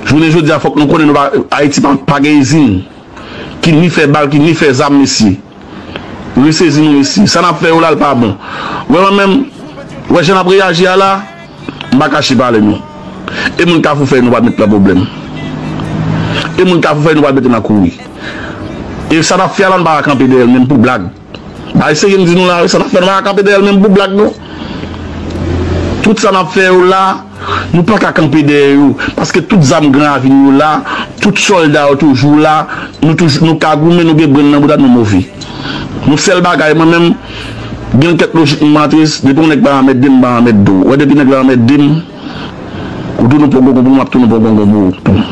Jounen jodi a, fòk nou konnen nou pa, Ayiti pa, pa gen izin ki ni fè bal, ki ni fè zam, mesye. Resezi nou isi. Sa n ap fè yo la, l pa bon. Wè mwen menm, wè jan n ap reyaji a la, m pa kache pale nou. E moun Kafou fè nou pa t met nan pwoblèm. E moun Kafou fè nou pa t mete nan kouri. E sa n ap fè a la, nou pa ka kanpe dèyè l menm pou blag. Bagay serye m di nou la, wi, sa n ap fè, nou pa ka kanpe dèyè l menm pou blag, non. Tout sa n ap fè yo la, nou pa ka kanpe dèyè yo. Paske tout zam Gran Ravin yo la, tout sòlda yo toujou la, nou toujou, nou ka goumen, nou gen brenn nan bouda nou move. Nou sèl bagay, mwen menm, gen kèk lojik m antre, depi yon nèg pa anmède m, m pa anmède w. Wè, depi nèg la anmède m, ou tounen pran gongon pou mwen, m ap tounen pran gongon pou ou.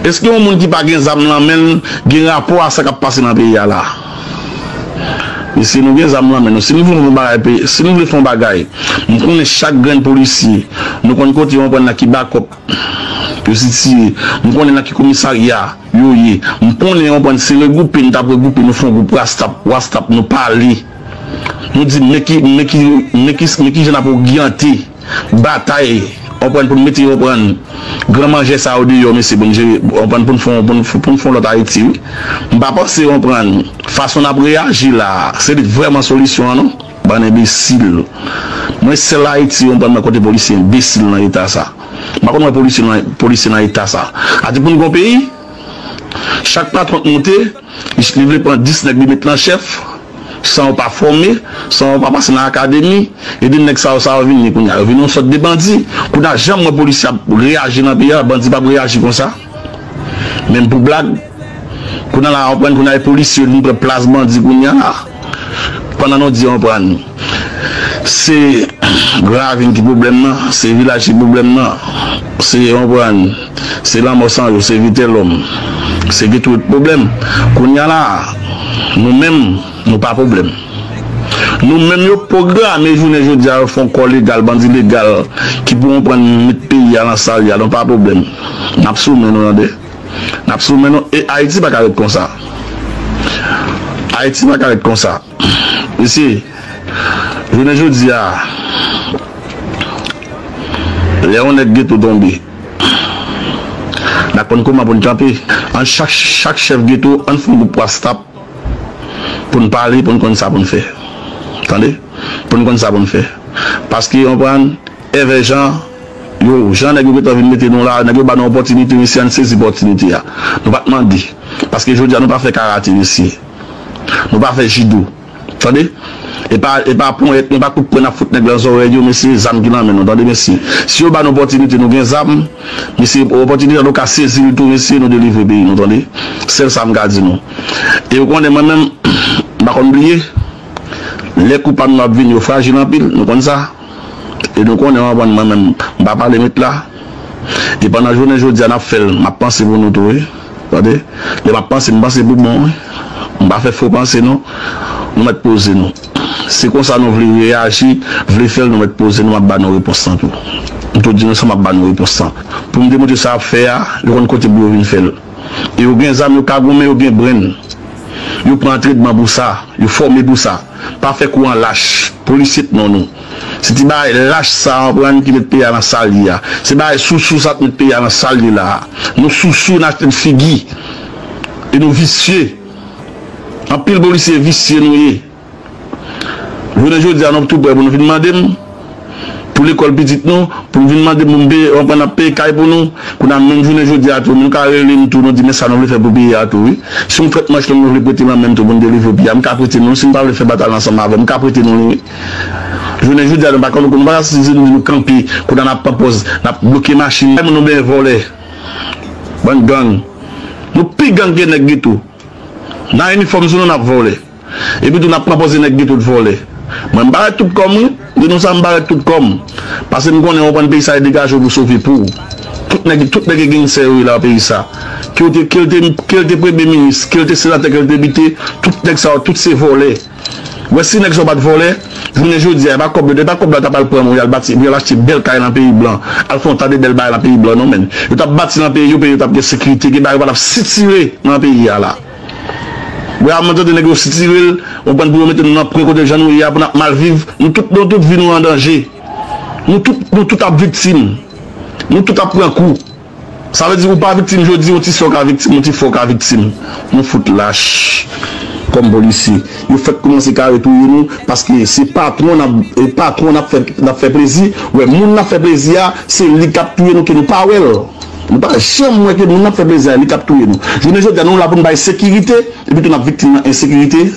Èske yon moun ki pa gen zam nan men l gen rapò a sa k ap pase nan peyi a la? Mesye, nou gen zam nan men nou. Si nou vle fè yon bagay, pe- si nou vle fè yon bagay, m konnen chak grenn polisye, nou konn kote yo pran nan ki bakòp yo sitiye, m konnen nan ki komisarya yo ye. M konnen, w konprann, se regwoupe, n t ap regwoupe, nou fè yon gwoup WhatsApp, WhatsApp, nou pale. Nou di, men ki, men ki, men ki, men ki jan n ap oryante batay, w konprann, pou n mete, w konprann, gran manjè sa yo deyò, mesye, pou n jere, w konprann, pou n fè, pou n, pou n fè yon lòt Ayiti, wi. M pa panse, w konprann, fason n ap reyaji la, se li k vrèman solisyon an, non. Bann enbesil. Mwen, sèl Ayiti, w konprann, mwen kote polisye enbesil nan eta sa. M pa konn wè polisye nan, polisye nan eta sa. A di pou n gon peyi, chak patwon k monte, li, li vle pran dis nèg li met nan chèf, san yo pa fòme, san yo pa pase nan akademi, epi nèg sa yo, sa yo vin ye kounye a. Yo vin yon sòt de bandi. Kounye a, jan m wè polisye ap reyaji nan peyi a, bandi p ap reyaji konsa. Menm pou blag, kounye a la, w konprann, kounye a, e polisye yo vin pran plas bandi kounye a la. Pandan nou di, w konprann, se Gran Ravin ki pwoblèm nan, se vilaj ki pwoblèm nan, se, w konprann, se Lanmò San Jou, se Vitelòm, se Geto ki pwoblèm. Kounye a la, nou menm, nou pa pwoblèm. Nou menm, yo pwograme jounen jodi a, yo fè yon kò legal, bandi legal, ki pou, w konprann, met peyi a nan sa l ye a, nou pa pwoblèm. N ap sou men nou, tande. N ap sou men nou. E Ayiti pa ka ret konsa. Ayiti pa ka ret konsa. Mesye, jounen jodi a, lè yon nèg geto tonbe, n ap konn kòman pou n kanpe. Ann chak, chak chèf geto, ann fè yon gwoup WhatsApp pou n pale, pou n konn sa pou n fè. Tande? Pou n konn sa pou n fè. Paske, w konprann, Èvè jan, yo, jan nèg yo gentan vin mete nou la, nèg yo ba nou opòtinite, mesye, ann sezi opòtinite a. Nou pa t mande. Paske jodi a, nou pa fè karate, mesye. Nou pa fè jido. Tande? E pa, e pa ponyèt, e pa kout pwen n ap fout nèg lan zòrèy yo, mesye, zam ki nan men nou, tande, mesye. Si yo ba nou opòtinite, nou gen zam, mesye, opòtinite a, nou ka sezi l tou, mesye, nou delivre peyi nou, tande? Sèl sa m ka di nou. E ou konnen, mwen menm, m pa konn bliye, lè kou pa m yo ap vini, yo frajil anpil, nou konn sa. E nou konnen, w konprann, mwen menm, m pa pale met la. E pandan jounen jodi a, n ap fè l, m ap panse pou nou tou, wi. Tande? Lè m ap panse, m panse pou bon, wi. M pa fè fo panse, non. Nou mèt poze nou. Se konsa nou vle reyaji, vle fè l, nou mèt poze nou, m ap ba nou repons lan tou. M tou di nou sa, m ap ba nou repons lan. Pou m demontre sa y ap fè a, yo konn kote pou yo vin fè l. E yo gen zam, yo ka goumen, yo gen brenn. Yo pran antrenman pou sa, yo fòme pou sa. Pa fè kou an lach. Polisye t non nou. Se ti bagay lach sa a, w konprann, ki met peyi a nan sa l ye a. Se bagay sousou sa k met peyi a nan sa l ye la a. Nou sousou, n achte n figi. E nou visye. Anpil polisye visye nou ye. Jounen jodi a, nou tou prè pou nou vin mande m pou lekòl pitit nou, pou n vin mande m pou m peye, w konprann, ap peye kay pou nou. Kounye a, menm jounen jodi a tou, nou ka rele m tou, nou di, men sa nou vle fè pou peyi a tou, wi. Si yon frèt manch long nou vle prete nan men m tou pou n delivre peyi a, m ka prete nou, si n pa vle fè batay ansanm avè m, m ka prete nou li, wi. Jounen jodi a, nou pa konn, nou pa ka sezi nou di nou kanpe, kounye a n ap pran pòz, n ap bloke machin, moun nou byen vòlè. Bann gang. Nou pi gang ke nèg geto. Nan inifòm sou nou, n ap vòlè. Epi tou, n ap pran pòz nèg geto t vòlè. Mwen, m parèt tout kò m, wi. Di nou sa, m parèt tout kò m. Paske m konnen w pran peyi sa, e degaje w pou sove pou w. Tout nèg, tout nèg e gangsè yo ye la peyi sa. Ke l te, ke l te, ke l te premye minis, ke l te senatè, ke l te depite, tout nèg sa yo, tout se vòlè. Wè, si nèg sa yo pa t vòlè, jounen jodi a, e pa kòb yo, e pa kòb la t ap al pran, pou y al bati, pou y al achte bèl kay nan peyi blan, al fè yon ta de bèl bagay nan peyi blan, non, men. Yo t ap bati nan peyi yo, peyi yo t ap gen sekirite, gen bagay yo pa t ap sitire nan peyi a la. Wè, a mwen tande nèg yo sitire l, w konprann, pou yo mete nou nan pwen kote jan nou ye a, pou n ap mal viv. Nou tout, nou tout vi nou an danje. Nou tout, nou tout ap viktim. Nou tout ap pran kou. Sa vle di ou pa viktim jodi, yon ti sè w ka viktim, yon ti frè w ka viktim. Nou fout lach. kòm polisye. Yo fèk kòmanse kare touye nou, paske se patwon n ap, e patwon n ap fè, n ap fè plezi. Wè, moun n ap fè plezi a, se li k ap touye nou, ke nou pa wè l. Nou pa janm wè ke moun n ap fè plezi a, li k ap touye nou. Jounen jodi a, nou la pou n bay sekirite, epi tou n ap viktim nan ensekirite.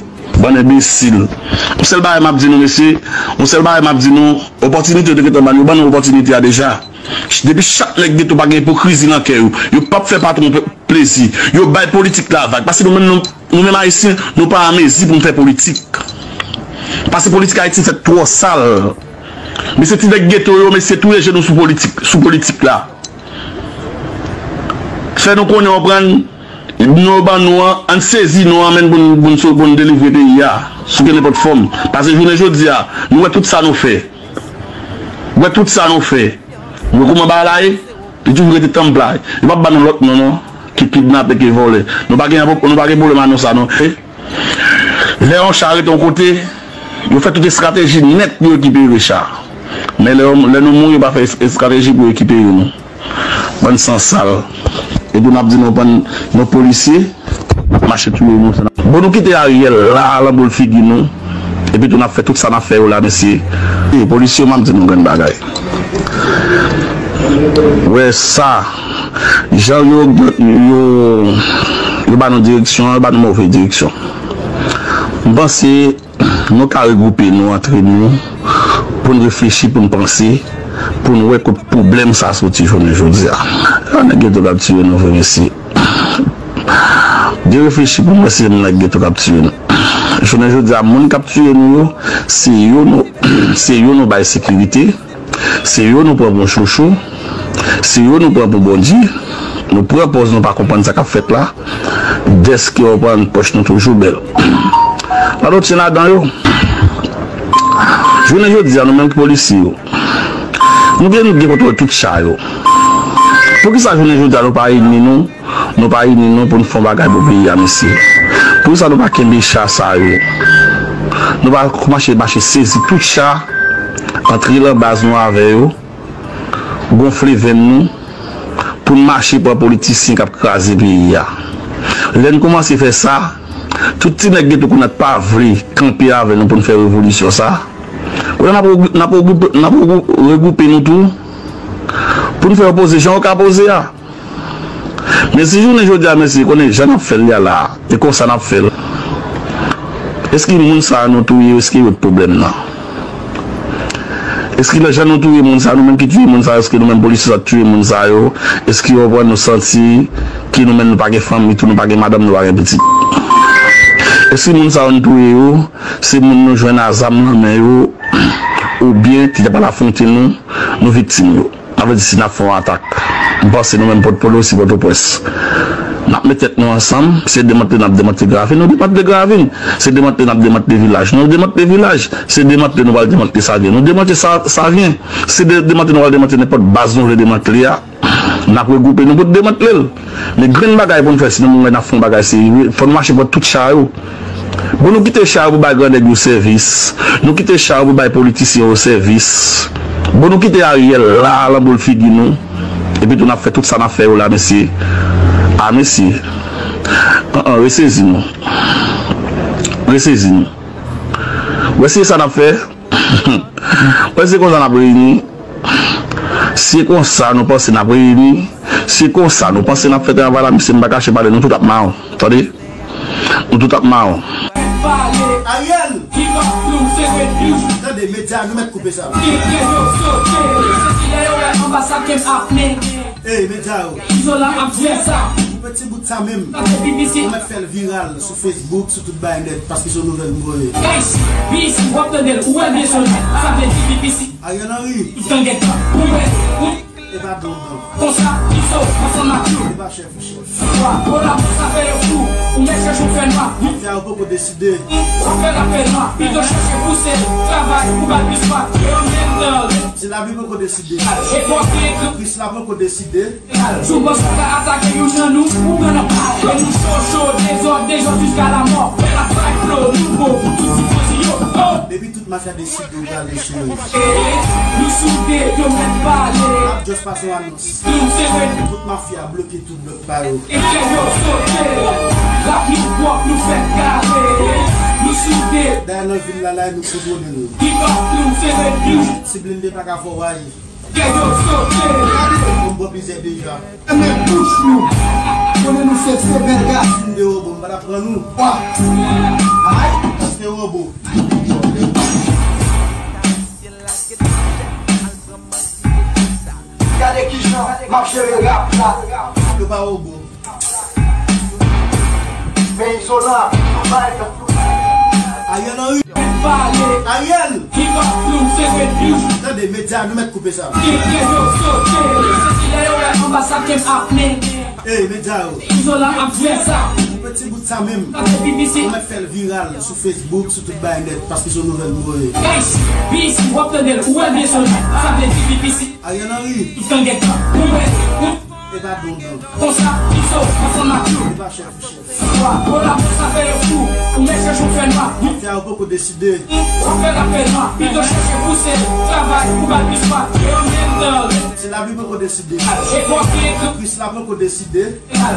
Bann enbesil. Yon sèl bagay m ap di nou, mesye, yon sèl bagay m ap di nou, opòtinite yo te gentan ban nou, yo ban nou opòtinite a deja. Depi chak nèg geto pa gen ipokrizi nan kè yo, yo p ap fè patwon pe-, plezi, yo bay politik la vag. Paske nou menm, nou, nou menm Ayisyen, nou pa anmezi pou n fè politik. Paske politik Ayiti fèt twò sal. Mesye, ti nèg geto yo, mesye, touye je nou sou politik, sou politik la. Fè nou konnen, w konprann, nou ban nou an, ann sezi nou an, menm pou n, pou n, pou n delivre peyi a, sou kenenpòt fòm. Paske jounen jodi a, nou wè tout sa nou fè. Wè tout sa nou fè. Wè kòman bagay la ye? Li toujou rete tanpla. Yo p ap ban nou lòt non, non. Ki kidnape, ki vòlè. Nou pa gen, nou pa gen pwoblèm a non sa, non. Lè yon cha rete yon kote, yo fè tout estrateji nèt pou yo rekipere cha. Men lè, lè nou mouri, yo pa fè es-, estrateji pou yo rekipere nou. Bann san sal. Epi n ap di nou pran nou polisye, n ap mache touye nou. Bon, nou kite Ariel la, lan boul figi nou. Epi tou n ap fè tout sa n ap fè yo la, mesye. E, polisye yo, m ap di nou grenn bagay. Wè sa. Jan yo, yo, yo ba nou direksyon, yo ba nou move direksyon. M panse nou ka regwoupe nou antre nou pou n reflechi, pou n panse, pou n wè kot pwoblèm sa soti jounen jodi a. Yon nèg geto k ap tiye nou vre, mesye. Byen reflechi pou n wè si se nèg geto k ap tiye nou. Jounen jodi a, moun k ap tiye nou yo, se yo nou, se yo nou bay sekirite. Se yo nou pran pou chouchou, se yo nou pran pou Bondye, nou pran pòz nou pa konprann sa k ap fèt la, dèske w konprann pòch nou toujou bèl. Ladan w tyen ladan yo. Jounen jodi a, nou menm ki polisye yo, nou gen, nou gen kontwòl tout cha yo. Poukisa jounen jodi a nou pa ini nou? Nou pa ini nou pou n fè yon bagay pou peyi a, mesye. Poukisa nou pa kenbe cha sa yo? Nou pa kòmanse mache sezi tout cha, antre lan baz nou avè yo, gonfle venn nou, pou n mache pran politisyen k ap kraze peyi a. Lè n kòmanse fè sa, tout ti nèg geto kounèt pa vle kanpe avè nou pou n fè revolisyon sa. Kounye a n ap regou-, n ap regoupe, n ap regou-, regoupe nou tou, pou n fè yo poze jan yo ka poze a. Men si jounen jodi a, mesye, konnen jan n ap fè l la la, e konsa n ap fè l. Èske moun sa a nou touye yo, èske yo t pwoblèm nan? Èske nan jan nou touye moun sa a, nou menm ki touye moun sa a, èske nou menm polisye sa t touye moun sa yo, èske yo pran nou santi ke nou menm nou pa gen fanmi tou, nou pa gen madanm, nou pa gen pitit? Èske moun sa yo nou touye yo, se moun nou jwenn a zam nan men yo, oubyen ki t ap al afwonte nou, nou viktim yo? Sa vle di si n ap fè yon atak, m panse nou menm Pòdpòtansèl osi Pòtoprens, n ap met tèt nou ansanm, se demantle n ap demantle Gravin, nou demantle Gravin, se demantle n ap demantle vilaj, nou demantle vilaj, se demantle nou pral demantle Savyen, nou demantle Sa-, Savyen, se de-, demantle nou pral demantle nenpòt baz nou vle demantle a, n ap regwoupe nou pou n demantle l. Men grenn bagay pou n fè, si nou menm n ap fè yon bagay serye, fò nou mache pran tout cha yo. Bon, nou kite cha yo pou bay grannèg yo sèvis. Nou kite cha yo pou bay politisyen yo sèvis. Bon, nou kite Ariel la, lan boul figi nou. Epi tou n ap fè tout sa n ap fè yo la, mesye. A, mesye. An, an, resezi nou. Resezi nou. Wè se sa n ap fè. Wè se konsa n ap reyini. Se konsa nou panse n ap reyini. Se konsa nou panse n ap fè travay la, mesye, m pa kache pale, nou tout ap mawon. Tande? Nou tout ap mawon. Ariel! Tande, medya, nou mèt koupe sa. Ey, medya yo! Koupe ti bout sa menm. Nou mèt fè l viral sou Facebook, sou tout bagay nèt, paske se yon nouvèl m voye. Ariel Henry. E pa don, don. E pa chèf, chèf. Fè a yo poko deside. Se lavi poko deside. Kris la poko deside. Depi tout mafya deside yo prale cheri. Nou soude, yo mèt pale. N ap just pase yon anons. Nou sere. Tout mafya bloke tout blòk pa yo. E fè yo sote. Rap nou pwòp, nou fèt kare. Nou soude. Dayè nan vil la la, nou kontwole l. Hip hop nou sere. Si blende pa ka fè w rayi. Fè yo sote. Bon, bon, plizyè deja. Fèmen bouch nou. Konnen nou se, se bèl gason. Si m te wobo, m pa t ap pran nou. Wa. Ay. Se wobo. Gade kijan m ap jere rap la. Yo pa wobo. Men izolan, nou bay. Ariel Henry. Pale. Ariel. Hip hop nou se red news. Tande, medya, nou mèt koupe sa. Ki fè yo sote. Se si lè yo wè anbasad ke m ap mennen. Ey, medya yo. Izolan ap fè sa. Koupe ti bout sa menm. Sa se B B C. Nou mèt fè l viral sou Facebook, sou tout bagay nèt, paske se yon nouvèl nou voye. H B C, w ap tande l, ou wè l byen sou l. Sa vle di B B C. Ariel Henry. Tout gang gen tan. Ou wè, ou E pa dondon. Konsa, Izo, ansanm ak yo. E pa chèf ou chèf. Wa, kolabo sa fè yo fou. Ou mèt chèche w fè nwa. Mafya yo poko deside. W ap fè l ap fè nwa. Pito chèche pouse. Travay pou ba l plis fwa. E an menm tan. Ti Lavi poko deside. E bò ki ekri. Kris la poko deside.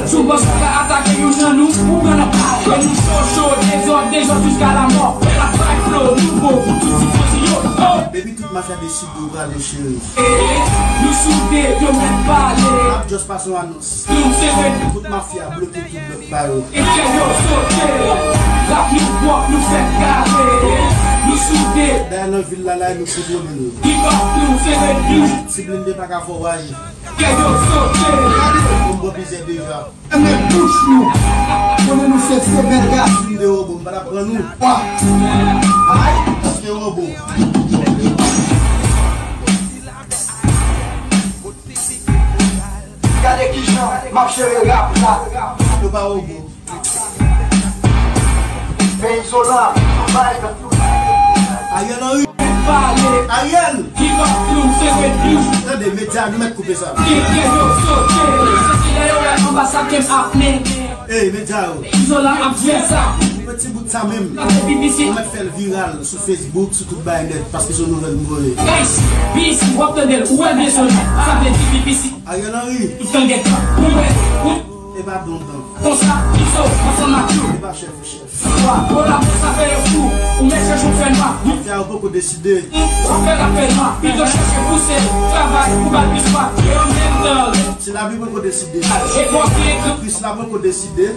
Sou bòs ou ka atake youn nan nou. Ou pran nan pa. Ke nou cho, cho, dezòd, dezòd jiska lamò. Rap bay flo, nouvo, pou tout ti posi yo. Oh! Depi tout mafya deside, ou prale cheri. Nou soude, yo mèt pale. N ap just pase yon anons. Nou sere. Tout mafya bloke tout blòk pa yo. E fè yo sote. Rap nou pwòp, nou fèt kare. Nou soude. Dayè nan vil la la, nou kontwole l. Hip hop nou sere. Si blende pa ka fè w rayi. Fè yo sote. Bon, bon, plizyè deja. Fèmen bouch nou. Konnen nou se, se bèl gason. Si m te wobo, m pa t ap pran nou. Wa. Ay. Se wobo. Gade kijan m ap jere rap la. Yo pa wobo. Men izolan, nou bay. Ariel Henry. Pale. Ariel. Hip hop nou se red news. Tande, medya, nou mèt koupe sa. Ki fè yo sote. Se si lè yo wè anbasad ke m ap mennen. Ey, medya yo. Izolan ap fè sa. Koupe ti bout sa menm. Sa se B B C. Nou mèt fè l viral sou Facebook, sou tout bagay nèt, paske se yon nouvèl nou voye. H B C, w ap tande l, ou wè l byen sou l. Sa vle di B B C. Ariel Henry. Tout gang gen tan. Ou wè, ou E pa dondon. Konsa, Izo, ansanm ak yo. E pa chèf ou chèf. Wa, kolabo sa fè yo fou. Ou mèt chèche w fè nwa. Mafya yo poko deside. W ap fè l ap fè nwa. Pito chèche pouse. Travay pou ba l plis fwa. E an menm tan. Ti Lavi poko deside. E bò ki ekri. Kris la poko deside.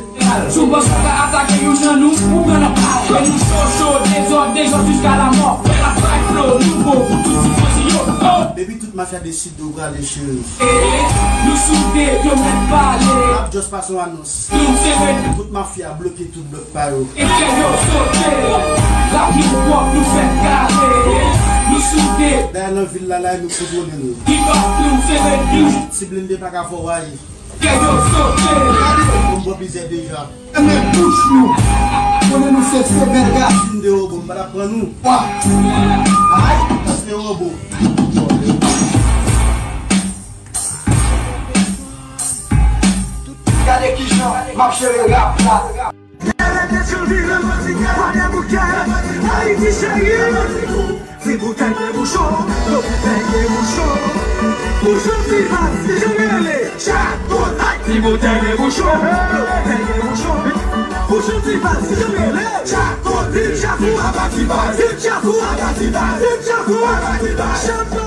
Sou bòs ou ka atake youn nan nou. Ou pran nan pa. Ke nou cho, cho, dezòd, dezòd jiska lamò. Rap bay flo, nouvo, pou tout ti posi yo. Oh! Depi tout mafya deside. Yo prale cheri. Nou soude, yo mèt pale. N ap just pase yon anons. Nou sere. Tout mafya bloke tout blòk pa yo. E fè yo sote. Rap nou pwòp, nou fèt kare. Nou soude. Dayè nan vil la la, nou kontwole l. Hip hop nou sere. Si blende pa ka fè w rayi. Fè yo sote. Bon, bon, plizyè deja. Fèmen bouch nou. Konnen nou se, se bèl gason. Si m te wobo, m pa t ap pran nou. Wa. Ay. Se wobo. Gade kijan m ap jere rap la. Ti boutèy de bouchon, gwo boutèy de bouchon. Bouchon ti baz, jan rele, Tchako. Ti boutèy de bouchon, gwo boutèy de bouchon. Bouchon ti baz, jan rele, Tchako. Tchako, aba ti baz, Tchako, aba ti baz, Tchako, aba ti baz. Chanpyè.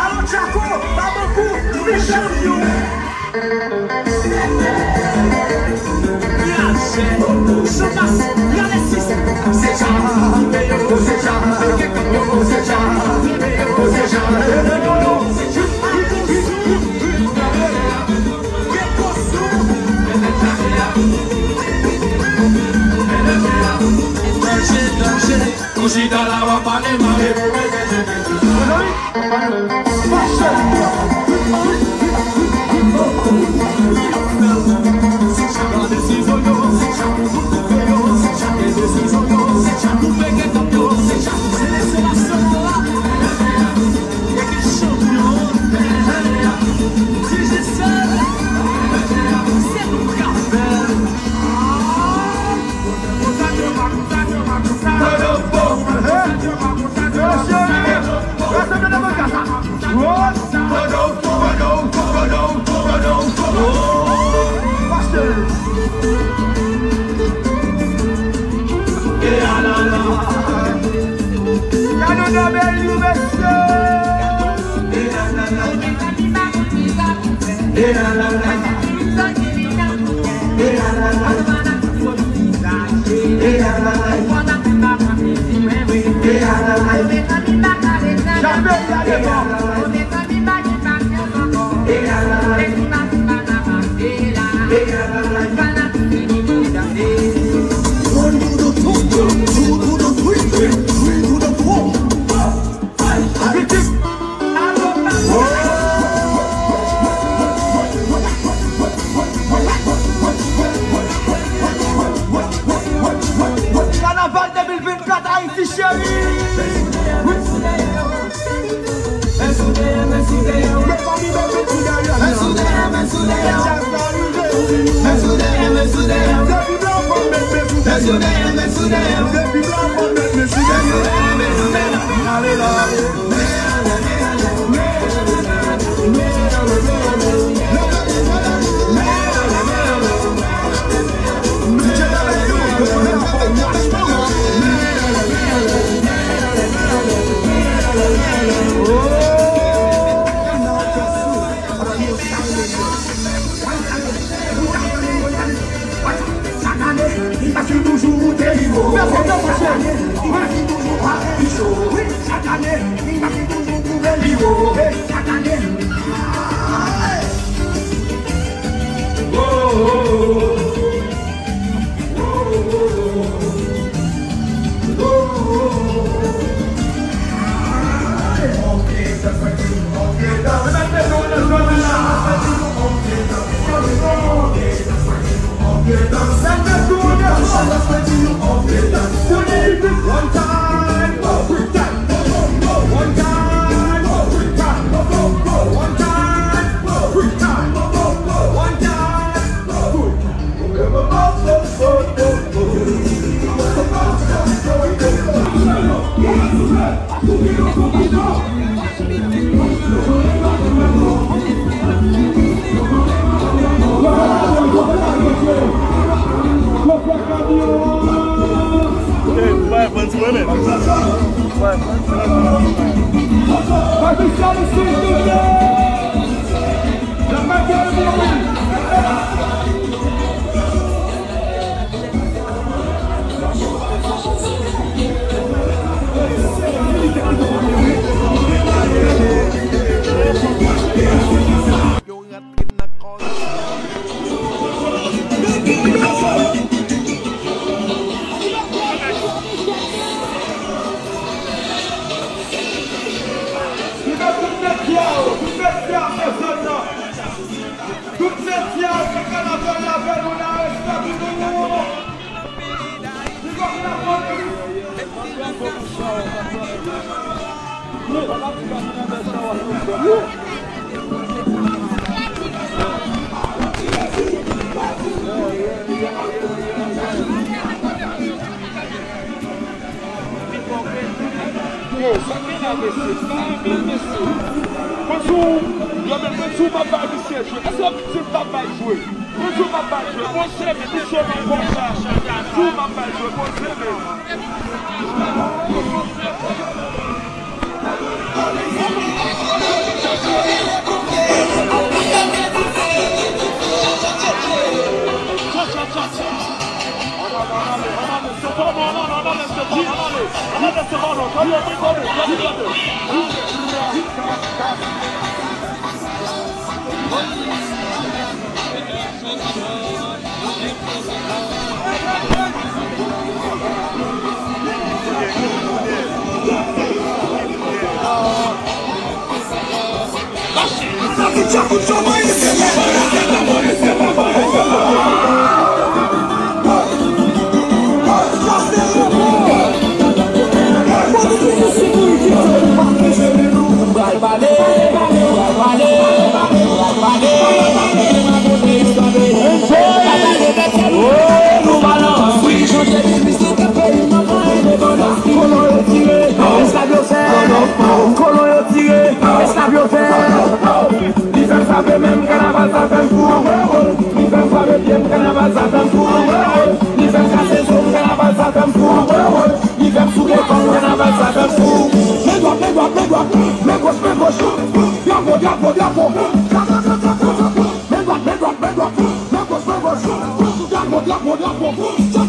Alò Tchako, pa bankou, nou mechan yo. Ou chita la, w ap pale mal. Mezanmi, mache. Gade si zòt yo, se chak pou tout yo, se chak desizyon yo, se chak pou peke tòp yo, se chak pou seleksyon nasyonal la. E ki chanpyon, Digicel, se nou k ap fè l. Kanaval de mil vennkat Ayiti cheri. Chak ane, li pase toujou moute nivo. Chak ane, li pase toujou pale pi cho. Wi, chak ane, li pase toujou pwouve nivo. Chak ane. Oh, oh, oh, oh. Yo rantre nan kòz. Tout mesye, se kanaval la, fè nou la, respè pou nou. Yo, sa gen la, mesye? Sa anpil, mesye. Bonjou. Yo, men bonjou, m ap bay misye jwe. Èske misye p ap bay jwe? Bonjou, m ap bay jwe. Poze men, misye nan konsa. Bonjou, m ap bay jwe. Poze men. Kolon yo tire, esklav yo fè. Kolon yo tire, esklav yo fè. Li fè m frape men m, kanaval sa fè m fou. Li fè m frape pye m, kanaval sa fè m fou. Li fè m kase zo m, kanaval sa fè m fou. Li fè m souke kò m, kanaval sa fè m fou. Men dwat, men dwat, men dwat, men goch, men goch. Dyapo, dyapo, dyapo. Men dwat, men dwat, men dwat, men goch, men goch. Dyapo, dyapo, dyapo.